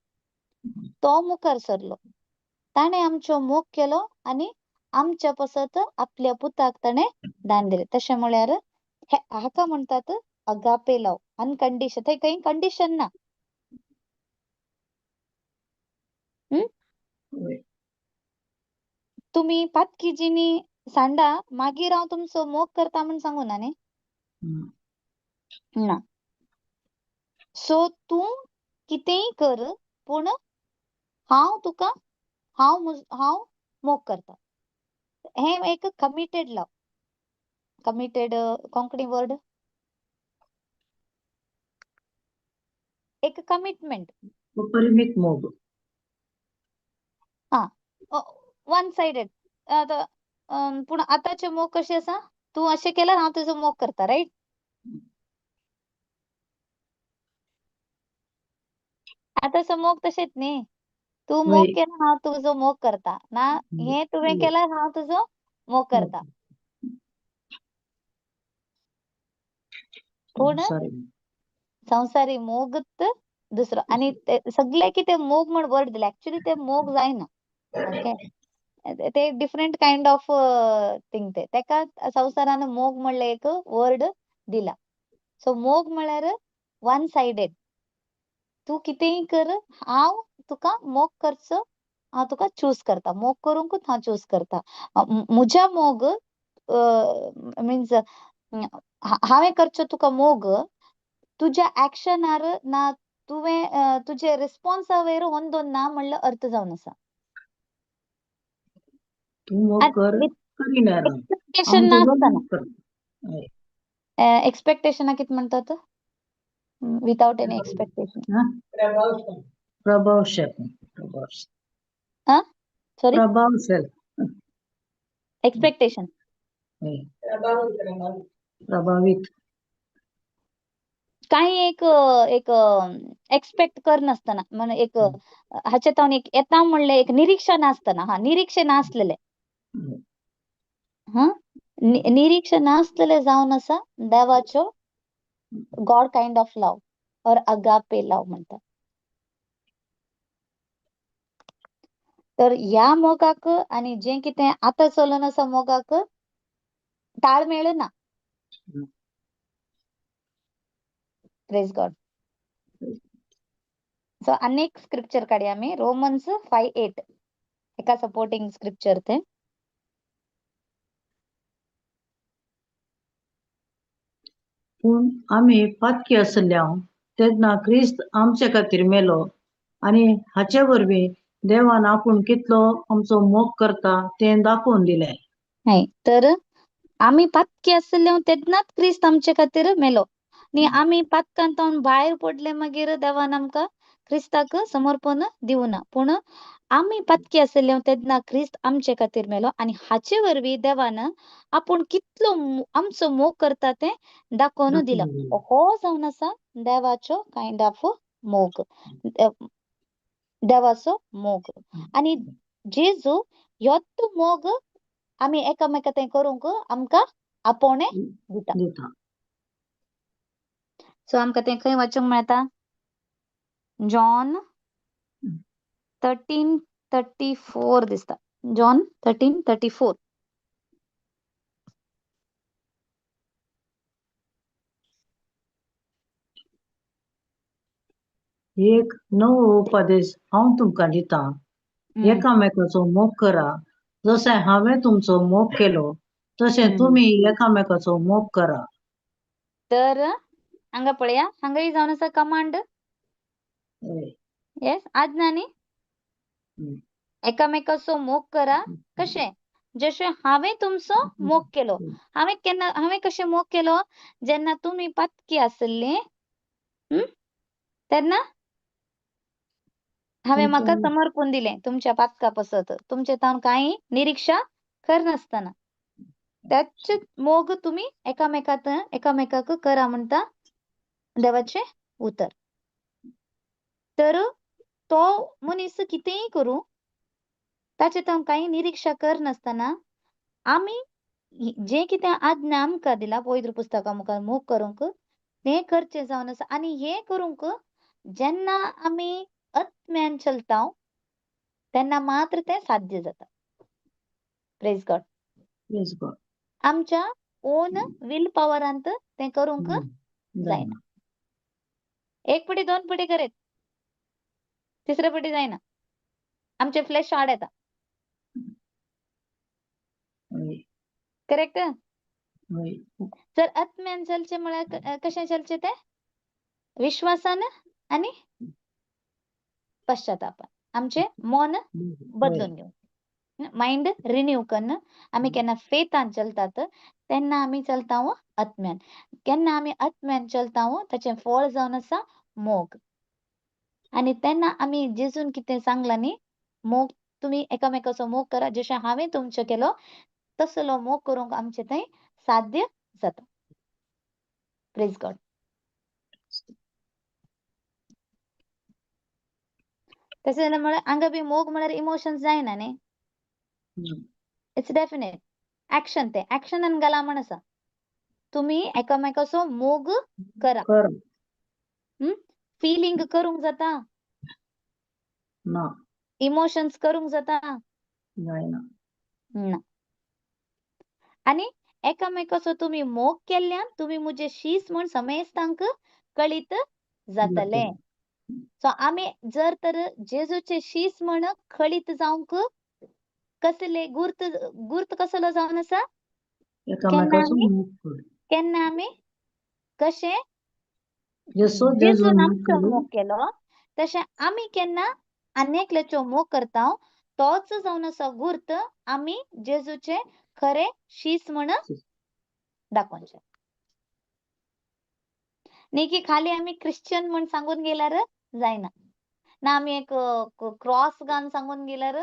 तो मुखार सरलो, ताणें आमचो मोग केलो आनी आमच्या पसत आपल्या पुताक ताणें दान दिलें. तशें म्हळ्यार हाका म्हणटात अगापे लव, अनकंडिशन. थंय खंय कंडिशन ना. तुमी पातकी जिणी सांडा मागीर हांव तुमचो मोग करता म्हण सांगू ना न्ही, ना. सो तूं कितेंय कर पूण हांव तुका हांव हांव मोग करता. हें एक committed love, committed Konkani word, एक कमिटमेंट, अपरिमित मोग. हा वन सायडेड. आतां पूण आतांचे मोग कशें आसा, तूं अशें केल्यार हांव तुजो मोग करता, रायट? आतांचो मोग तशेंच न्ही, तूं मोग वय. केला हांव तुजो मोग करता ना, हें तुवें केल्यार हांव तुजो मोग करता. पूण सॉरी. संवसारी मोगच दुसरो. आनी ते सगळे कितें मोग म्हण वर्ड दिले, एक्चुअली ते मोग जायना, ओके? ते डिफरंट कायंड ऑफ थिंग. ते तेका संवसारान मोग म्हणलें एक वर्ड दिला. सो मोग म्हळ्यार वन सायडेड, तूं कितेंय कर हांव तुका मोग करचो, हांव तुका चूज करता, मोग करूंकूच हांव चूज करता. म्हज्या मोग मिन्स हांवें करचो तुका मोग तुज्या ऍक्शनार ना, तुवें तुजे रिस्पॉन्सा वयर होंदोन ना म्हणलो अर्थ जावन आसा. तूं मोग कर करिना, एक्सपेक्टेशन हांव तुजो नासतना. मोग करता. हय. एक्सपेक्टेशना कितें म्हणटात? Without any expectation. प्रभावशेल. सॉरी, प्रभावशेल. एक्सपेक्टेशन. प्रभावीत. काही एक एक एक्सपेक्ट करनासतना, म्हण एक हाचे तावन एक येता म्हणलें एक निरीक्षा नासतना, हा निरीक्षण नासलेलें, हा निरीक्षण नासलेलें जावन आसा देवाच्यो God kind of love or agape love म्हणटा. तर ह्या मोगाक आनी जें कितें आतां चलून आसा मोगाक ताळमेळ ना. Praise God. सो आनीक स्क्रिप्चर काडया आमी, रोमन्स 5:8, एका सपोर्टिंग स्क्रिप्चर ते. पूण आमी पातकी आसल्या तेन्ना क्रिस्त आमचे खातीर मेलो आनी हाचे वरवीं देवान आपूण कितलो आमचो मोग करता तें दाखोवन दिलें. हय, तर आमी पातकी आसले तेन्नाच क्रिस्त आमचे खातीर मेलो आनी आमी पातकांत भायर पडले मागीर देवान आमकां क्रिस्ताक समर्पण दिवना. पूण आमी पातकी आसले तेन्ना क्रिस्त आमचे खातीर मेलो आनी हाचे वरवीं देवान आपूण कितलो आमचो मोग करता तें दाखोवन दिला. हो जावन आसा देवाचो कायंड ऑफ मोग, देवाचो मोग. आनी जेजू ह्योच मोग आमी एकामेका तें करूंक आमकां आपोवणें दिता. सो आमकां तें खंय वाचूंक मेळटा? जॉन 13:34 दिसता. जॉन 13:34. एक नवो उपदेश हांव तुमकां दिता, एकामेकाचो मोग करा, जशें हांवें तुमचो मोग केलो तशें तुमी एकामेकाचो मोग करा. तर हांगा पळया, हांगाय जावन आसा कमांड. येस, आज्ञा न्ही, एकामेकाचो मोग करा. कशें? जशें हांवें तुमचो मोग केलो. हांवें केन्ना, हांवें कशें मोग केलो? जेन्ना तुमी पातकी आसली तेन्ना हांवें म्हाका समर्पण दिलें तुमच्या पातका पसत, तुमचे तावन कांय निरीक्षा करनासतना. त्याच मोग तुमी एकामेकात एकामेकाक करा म्हणटा देवाचें उतर. तर तो मनीस कितेंय करूं ताचे तावन कांय निरीक्षा करनासतना आमी जें कितें आज्ञा आमकां दिला पवित्र पुस्तका मुखार मोग करूंक तें करचें जावन आसा. आनी हें करूंक जेन्ना आमी आत्म्यान चलता तेन्ना मात्र तें साध्य जाता. Praise God. Praise God. आमच्या ओन will पवरांत तें करूंक जायना. एक पटी दोन पटी करीत तिसरे पटी जायना, आमचे फ्लॅश आड येता. करेक्ट? तर आत्म्यान चलचें म्हळ्यार कशें चलचें तें? विश्वासान आनी पश्चातापान. आमचें मन बदलून घेवन, मायंड रिन्यू कन्न आमी केन्ना फेतान चलतात तेन्ना आमी चलता आत्म्यान. केन्ना आमी आत्म्यान चलता ताचें फळ जावन आसा मोग. आनी तेन्ना आमी जेजून कितें सांगलां न्ही, मोग तुमी एकामेकाचो मोग करा जशें हांवें तुमचो केलो तसलो मोग करूंक आमचे थंय साध्य जाता. Praise God. तशें जाल्यार म्हळ्यार हांगा बी मोग म्हळ्यार इमोशन्स जायना न्ही. It's definite action. तें एक्शनान घाला म्हण आसा, तुमी एकामेकाचो मोग करा. कर. फिलिंग करूंक जाता? ना. इमोशन्स करूंक जाता? जायना. ना. आनी एकामेकाचो तुमी मोग केल्ल्यान तुमी म्हजे शीस म्हण समेस्तांक कळीत जातले. सो आमी जर तर जेजूचे शीस म्हण कळीत जावंक कसले गुर्त गुर्त कसलो जावन आसा? एकामेकाचो आमी मोग कर. केन्ना आमी कशें जसो जेजून जेजून मोग आमचो केलो मोग केलो तशें आमी केन्ना आनी एकल्याचो मोग करता तोच जावन आसा गुर्त आमी जेजूचे खरे शीस म्हण दाखोवचें. न्ही की खाली आमी क्रिश्चन म्हण सांगून गेल्यार जायना ना, आमी एक क्रॉस घालून सांगून गेल्यार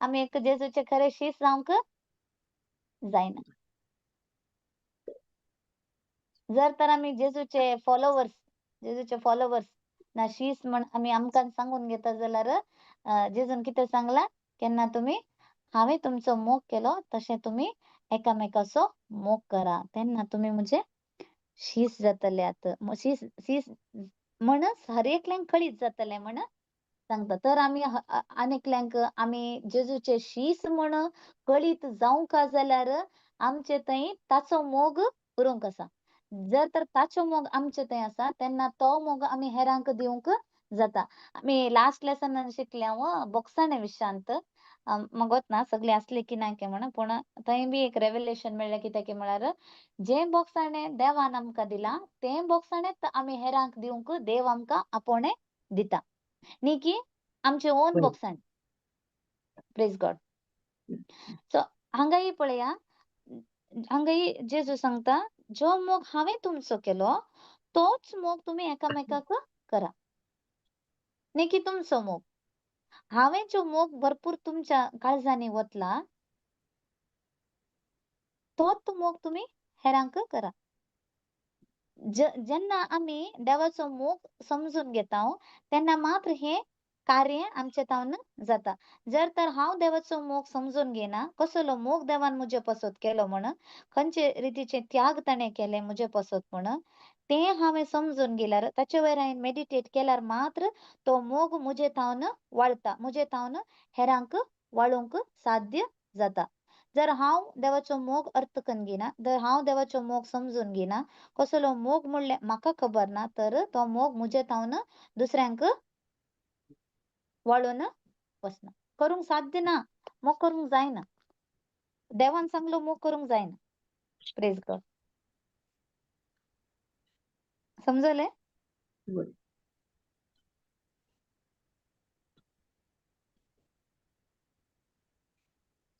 आमी एक जेजूचे खरे शीस जावंक जायना. जर तर आमी जेजूचे फॉलोवर्स, जेजूचे फॉलोवर्स ना शीस म्हण आमी आमकां सांगून घेता जाल्यार जेजून कितें सांगलां, केन्ना तुमी हांवें तुमचो मोग केलो तशें तुमी एकामेकाचो मोग करा, तेन्ना तुमी म्हजे शीस जातले. आतां शीस शीस म्हण हर एकल्यांक कळीत जातलें म्हण सांगता. तर आमी आनी एकल्यांक आमी जेजूचे शीस म्हण कळीत जावंक जाल्यार आमचे थंय ताचो मोग उरूंक आसा. जर तर ताचो मोग आमचे थंय आसा तेन्ना तो मोग आमी हेरांक दिवंक जाता. आमी लास्ट लेसनान शिकल्या बोक्साणे विशांत, म्हाका ना सगळे आसले की ना म्हण, पूण थंय बी एक रेवलेशन मेळ्ळें. कित्याक की म्हळ्यार जें बोक्साणें देवान आमकां दिलां तें बोक्साणें आमी हेरांक दिवंक देव आमकां आपोवणें दिता, न्ही की आमचें ओन बोक्साणें. Praise God. सो हांगाय पळया, हांगाय जेजू सांगता जो मोग हांवें तुमचो केलो तोच मोग तुमी एकामेकाक करा, न्ही की तुमचो मोग. हांवें जो मोग भरपूर तुमच्या काळजांनी वतला तोच मोग तुमी हेरांक करा. जेन्ना आमी देवाचो मोग समजून घेता तेन्ना मात्र हें कार्य आमचे तावन जाता. जर तर हांव देवाचो मोग समजून घेना, कसलो मोग देवान म्हजे पसत केलो म्हण, खंयचे रितीचे त्याग ताणें केले म्हजे पसत म्हण, तें हांवें समजून घेल्यार ताचे वयर हांवें मेडिटेट केल्यार मात्र तो मोग म्हजे थावन वाळटा, म्हजे थावन हेरांक वाळोवंक साध्य जाता. जर हांव देवाचो मोग अर्थ करून घेना, जर हांव देवाचो मोग समजून घेना, कसलो मोग म्हणल्यार म्हाका खबर ना, तर तो मोग म्हजे थावन दुसऱ्यांक वाळून वचना, करूंक साध्य ना, मोग करूंक जायना. देवान सांगलो मोग करूंक जायना. Praise God. समजलें?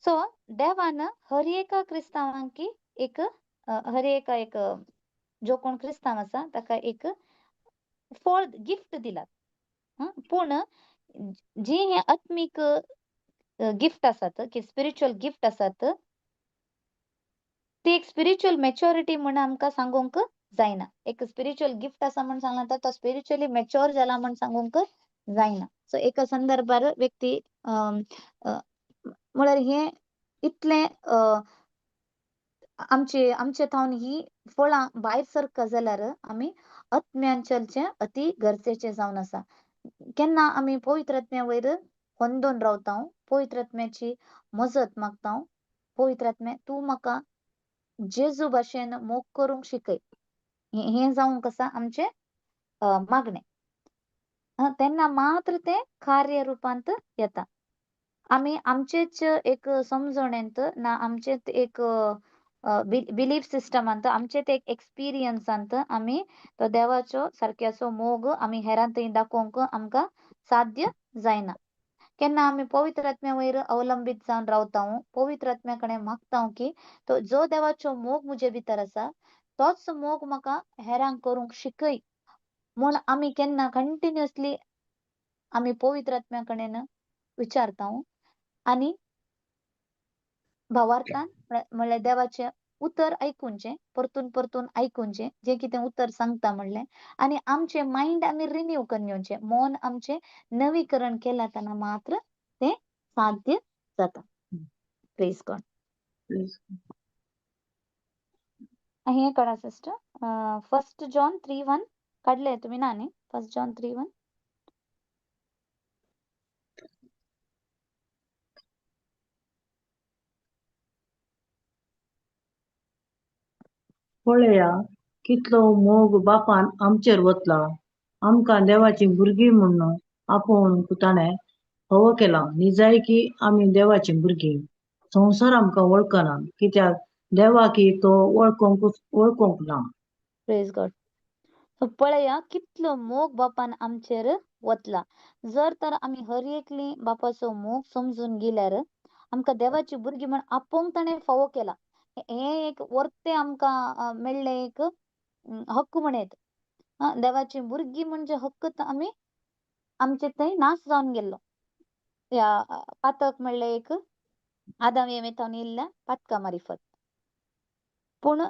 सो देवान हर एका क्रिस्तांवांकी एक हर एका एक जो कोण क्रिस्तांव आसा ताका एक फळ गिफ्ट दिलात. पूण जी हे आत्मीक गिफ्ट आसात की स्पिरिच्युअल गिफ्ट आसात ती एक स्पिरिच्युअल मॅच्युरिटी म्हण आमकां सांगूंक जायना. एक स्पिरिच्युअल गिफ्ट आसा म्हण सांगलां तर तो स्पिरिच्युअली मॅच्युअर जाला म्हण सांगूंक जायना. सो एका संदर्भार व्यक्ती म्हळ्यार हें इतलें आमचे आमचे थावन ही फळां भायर सरका जाल्यार आमी आत्म्यान चलचें अती गरजेचें जावन आसा. केन्ना आमी पवित्र आत्म्या वयर होंदोन रावता, पवित्र आत्म्याची मजत मागता, पवित्र आत्म्या तूं म्हाका जेजू भाशेन मोग करूंक शिकय, हें जावंक आसा आमचें मागणें. तेन्ना मात्र तें कार्य रुपांत येता. आमी आमचेच एक समजणेंत ना आमचेच एक बिलीफ सिस्टमांत आमचेच एक एक्सपिरियन्सांत आमी तो देवाचो सारक्याचो मोग आमी हेरां थंय दाखोवंक आमकां साध्य जायना. केन्ना आमी पवित्र आत्म्या वयर अवलंबीत जावन रावता, पवित्र आत्म्या कडेन मागता की तो जो देवाचो मोग म्हजे भितर आसा तोच मोग म्हाका हेरांक करूंक शिकय म्हूण आमी केन्ना कंटिन्युअसली आमी पवित्र आत्म्या कडेन विचारता आनी भावार्थान म्हणल्यार देवाचें उतर आयकुचें, परतून परतून आयकुचें, जें कितें उतर सांगता म्हणलें आनी आमचें मायंड आमी रिन्यू करून घेवचें, मन आमचें नवीकरण केलां तेन्ना मात्र तें साध्य जाता. Praise God. हें काडा सिस्टर, 1 जॉन 3:1 काडलें तुमी ना न्ही? 1 जॉन 3:1. पळया कितलो मोग बापान आमचेर वतला, आमकां देवाची भुरगीं म्हूण आपोवन ताणें फावो केला. निजायकी आमी देवाची भुरगीं. संवसार आमकां वळखना, कित्याक देवाकी तो वळखूंक ना. Praise God. पळया कितलो मोग बापान आमचेर वतला. जर तर आमी हर एकली बापाचो मोग समजून गेल्यार आमकां देवाची भुरगीं म्हण आपोवंक ताणें फावो केला. हें एक वर्तें आमकां मेळ्ळें एक हक्क म्हणयत. देवाची भुरगीं म्हणजे हक्क आमी आमचे थंय नाश जावन गेल्लो. ह्या पातक म्हणलें एक आदाम एवेतावन येयल्ल्या पातका मारिफत. पूण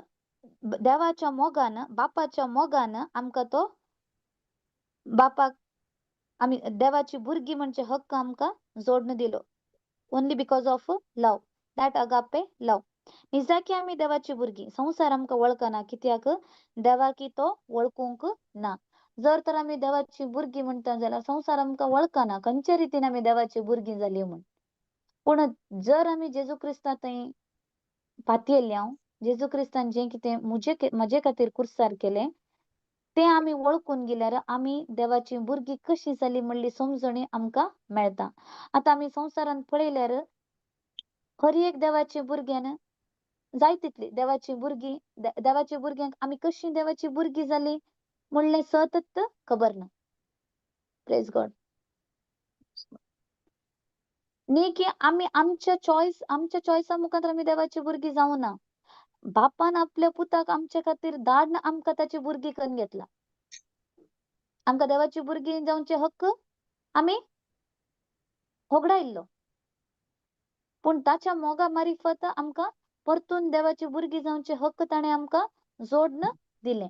देवाच्या मोगान, बापाच्या मोगान आमकां तो बापाक आमी देवाची भुरगीं म्हणजे हक्क आमकां जोडून दिलो. Only because of love, that agape love. निजाकी आमी देवाची भुरगीं. संवसार आमकां वळखना, कित्याक देवाकी तो वळखूंक ना. जर तर आमी देवाची भुरगीं म्हणटा जाल्यार संवसार आमकां वळखना खंयच्या रितीन आमी देवाची भुरगीं जाली म्हूण. पूण जर आमी जेजू क्रिस्ता थंय पातयेल्ले हांव, जेजू क्रिस्तान जें कितें म्हजे खातीर कुर्सार केलें तें आमी वळखून गेल्यार आमी देवाची भुरगीं कशी जाली म्हणली समजणी आमकां मेळटा. आतां आमी संवसारांत पळयल्यार हर एक देवाची भुरग्यान जाय तितली देवाची भुरगीं, देवाच्या भुरग्यांक आमी कशी देवाची भुरगीं जाली म्हणलें सतत खबर ना. Praise God. न्ही की आमी आमच्या चॉयस, आमच्या चॉयसा मुखार आमी देवाची भुरगीं जावना. बापान आपल्या पुताक आमच्या खातीर धाडन आमकां ताची भुरगीं करून घेतला. आमकां देवाची भुरगीं जावचे हक्क आमी होगडायल्लो, पूण ताच्या मोगा मारिफत आमकां परतून देवाची भुरगीं जावचे हक्क ताणें आमकां जोडन दिलें.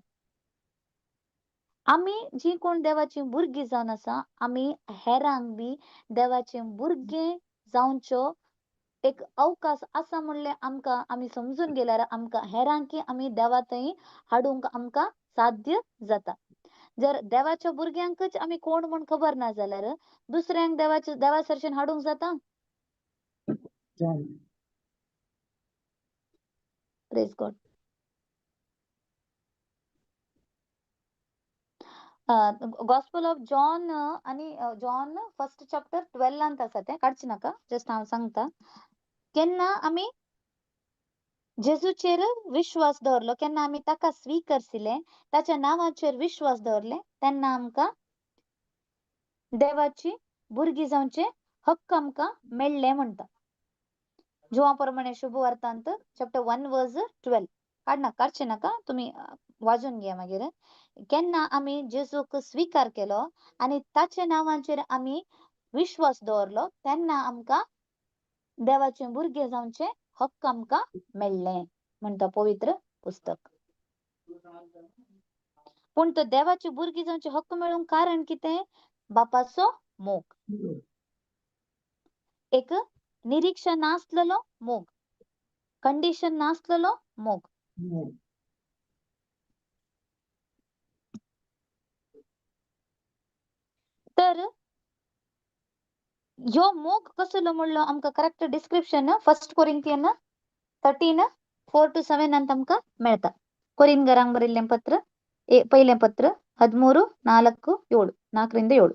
आमी जी कोण देवाची भुरगीं जावन आसा, आमी हेरांक बी देवाचे भुरगें जावच्यो एक अवकाश आसा म्हणलें आमकां आमी समजून गेल्यार आमकां हेरांकी आमी देवा थंय हाडूंक आमकां साध्य जाता. जर देवाच्या भुरग्यांकच आमी कोण म्हूण खबर ना जाल्यार दुसऱ्यांक देवाच्या देवा सरशेन हाडूंक जाता? Praise God. Gospel of John आनी जॉन 1 चॅप्टर 12 आसा तें काडचें नाका, जस्ट हांव सांगता. केन्ना आमी जेजूचेर विश्वास दवरलो, केन्ना आमी ताका स्वीकारसिले, ताच्या नांवाचेर विश्वास दवरले, तेन्ना आमकां देवाची भुरगीं जावचे हक्क आमकां मेळ्ळे म्हणटा. जुआ प्रमाणे शुभवार्तांत चॅप्टर 1 वर्स 12. काडना, काडचें नाका, तुमी वाजून घे मागीर. केन्ना आमी जेजूक स्वीकार केलो आनी ताच्या नांवाचेर आमी विश्वास दवरलो तेन्ना आमकां देवाचे भुरगे जावचे हक्क आमकां मेळ्ळे म्हणटा पवित्र पुस्तक. पूण तो देवाचे भुरगे जावचे हक्क मेळूंक कारण कितें? बापाचो मोग, एक निरीक्षण नासलेलो मोग, कंडिशन नासलेलो मोग. तर ह्यो मोग कसलो म्हणलो आमकां करेक्ट डिस्क्रिप्शन 1 कोरिंथियन 13:4-7 अंत आमकां मेळता. कोरिंगरांक बरयल्लें पत्र, पयलें पत्र 13, 4, 7, 4-7.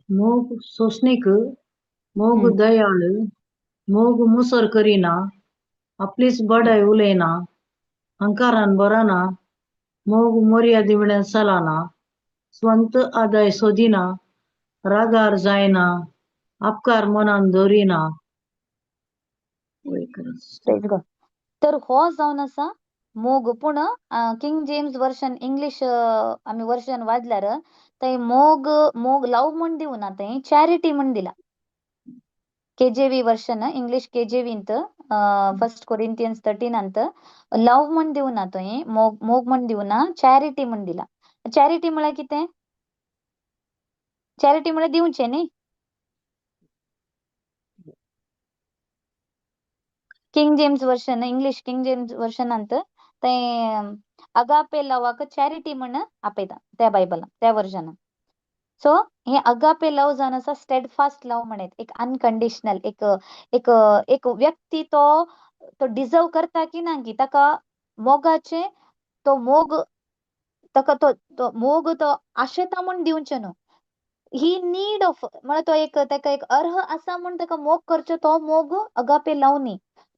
मोग सोंसणीक, मोग दयाळ, मोग मुसर करिना, आपलीच बडाय उलयना, हंकारान भरना, मोग मर्यादे विणें चलना, स्वंत आदाय सोदिना, रागार जायना, अपकार मनान दवरिना. तर हो जावन आसा मोग. पूण किंग जेम्स वर्शन इंग्लीश आमी वर्शन वाजल्यार थंय मोग मोग लव म्हूण दिवना, थंय चॅरिटी म्हूण दिला. केजेवी वर्शन इंग्लीश केजेवींत फर्स्ट कोरिंथियन्स 13 लव म्हूण दिवना, थंय मोग मोग म्हूण दिवना, चॅरिटी म्हूण दिला. चॅरिटी म्हळ्यार कितें? चॅरिटी म्हळ्यार दिवचें न्ही. King James version English King James वर्शनांत थंय अगापे लवाक चॅरिटी म्हण आपयता त्या बायबलान, त्या वर्जनान. सो हे अगापे लव जावन आसा स्टेडफास्ट लव म्हणत, एक अनकंडिशनल, एक एक एक व्यक्ती तो तो डिजर्व करता की ना की ताका मोगाचे तो मोग ताका तो तो मोग तो आशेता म्हूण दिवचें न्हू. ही नीड ऑफ म्हळ्यार तो एक ताका एक अर्ह आसा म्हूण ताका मोग करचो, तो मोग अगापे लव न्ही.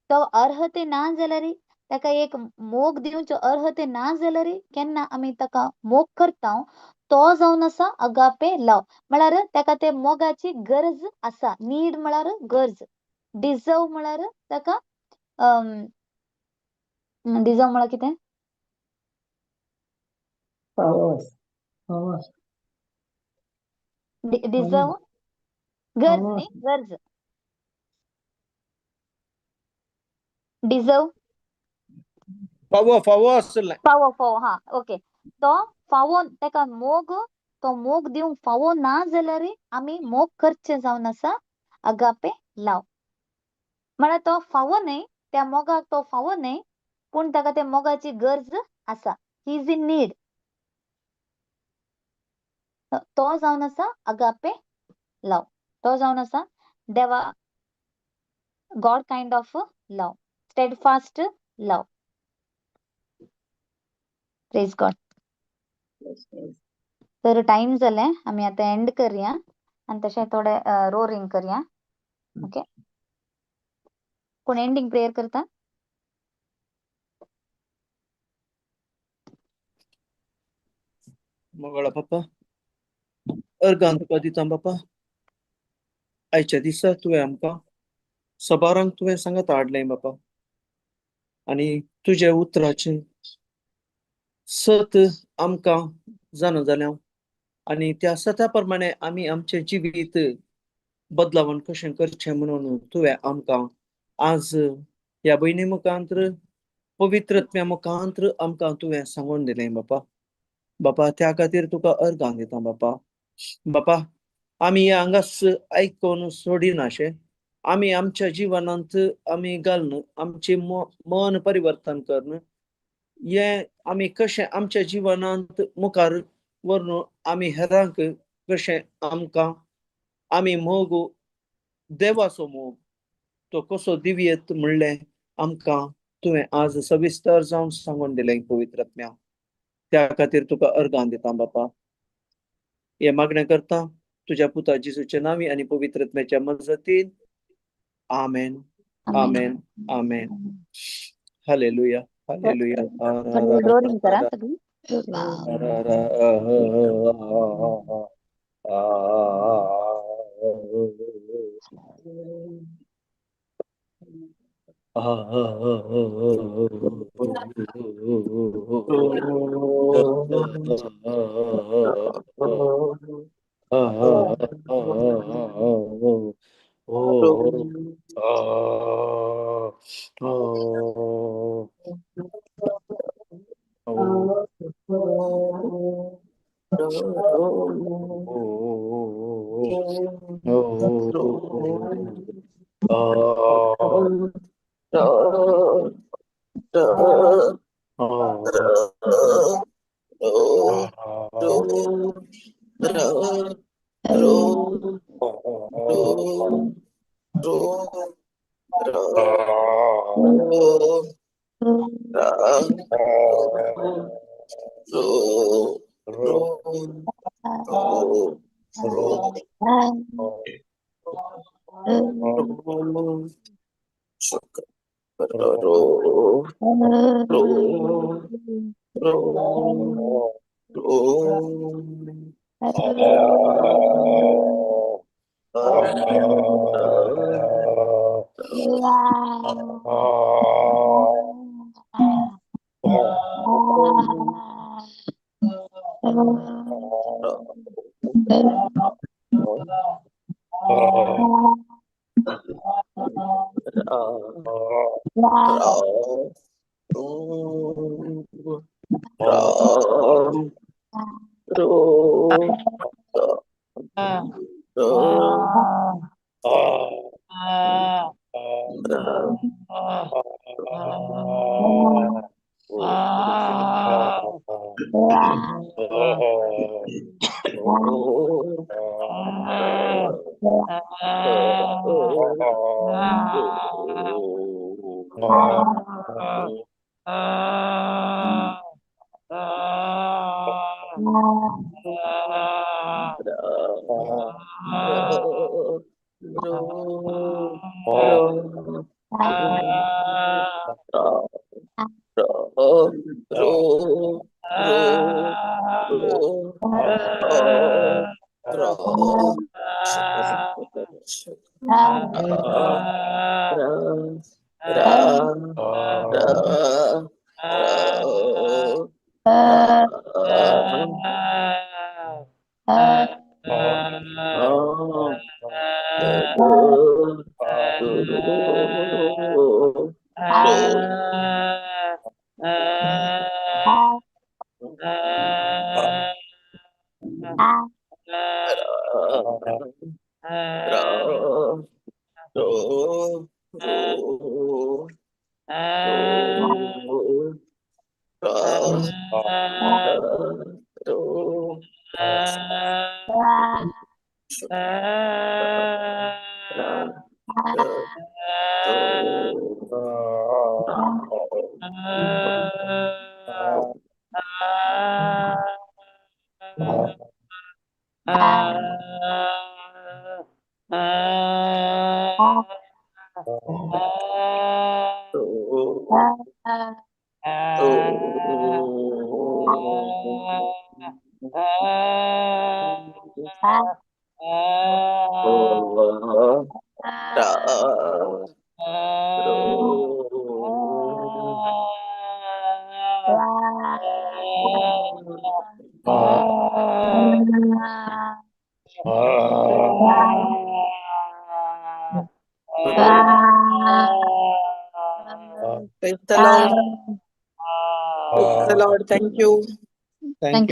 तो अर्ह ते ना जाल्यार ताका एक मोग दिवचो अर्ह ते ना जाल्यार केन्ना आमी ताका मोग करता तो जावन आसा अगापे लव. म्हळ्यार ताका ते मोगाची गरज आसा. नीड म्हळ्यार गरज, डिजर्व म्हळ्यार ताका डिजर्व म्हळ्यार कितें? पावस पावस डिजर्व गरज न्ही, गरज. डिजर्व फावो फावो आसलें. फावो फावो, हा ओके. तो फावो ताका मोग तो मोग दिवंक फावो ना जाल्यार आमी मोग करचे जावन आसा अगापे लाव. म्हळ्यार तो फावो न्हय, त्या मोगाक तो फावो न्हय, पूण ताका त्या मोगाची गरज आसा. ही is in need. तो जावन आसा अगापे लव. तो जावन आसा देवा God kind of love, steadfast love. Praise God. तर टाइम जालें, आमी आतां एंड करया आनी तशें थोडे रोरिंग करया. ओके, कोण एंडिंग प्रेयर करता? मोगाळा बापा, अर्गान तुका दिता बापा. आयच्या दिसा तुवें आमकां सबारांक तुवें सांगात हाडलें बापा, आनी तुज्या उतराचें सत आमकां जाणा जालें, आनी त्या सता प्रमाणे आमी आमचें जिवीत बदलावन कशें करचें म्हणून तुवें आमकां आज ह्या भयणी मुखांत्र पवित्रत्म्या मुखांत्र आमकां तुवें सांगून दिलें बापा. बापा त्या खातीर तुका अर्गां दिता बापा. बापा आमी हांगाच आयकून सोडिनाशें, आमी आमच्या जिवनांत आमी घालून आमचें मन परिवर्तन करून हें आमी कशें आमच्या जिवनांत मुखार व्हरून आमी हेरांक कशें आमकां आमी मोग देवाचो मोग तो कसो दिवयेत म्हणलें आमकां तुवें आज सविस्तर जावन सांगून दिलें पवित्र आत्म्या. त्या खातीर तुका अर्गां दिता बापा. हें मागणें करता तुज्या पुता जेजूच्या नांवी आनी पवित्र आत्म्याच्या मजतीन. Amen, amen, amen. Hallelujah, hallelujah. Roaring करा सगळी. Praise the Lord. Praise the Lord. Thank you. Thank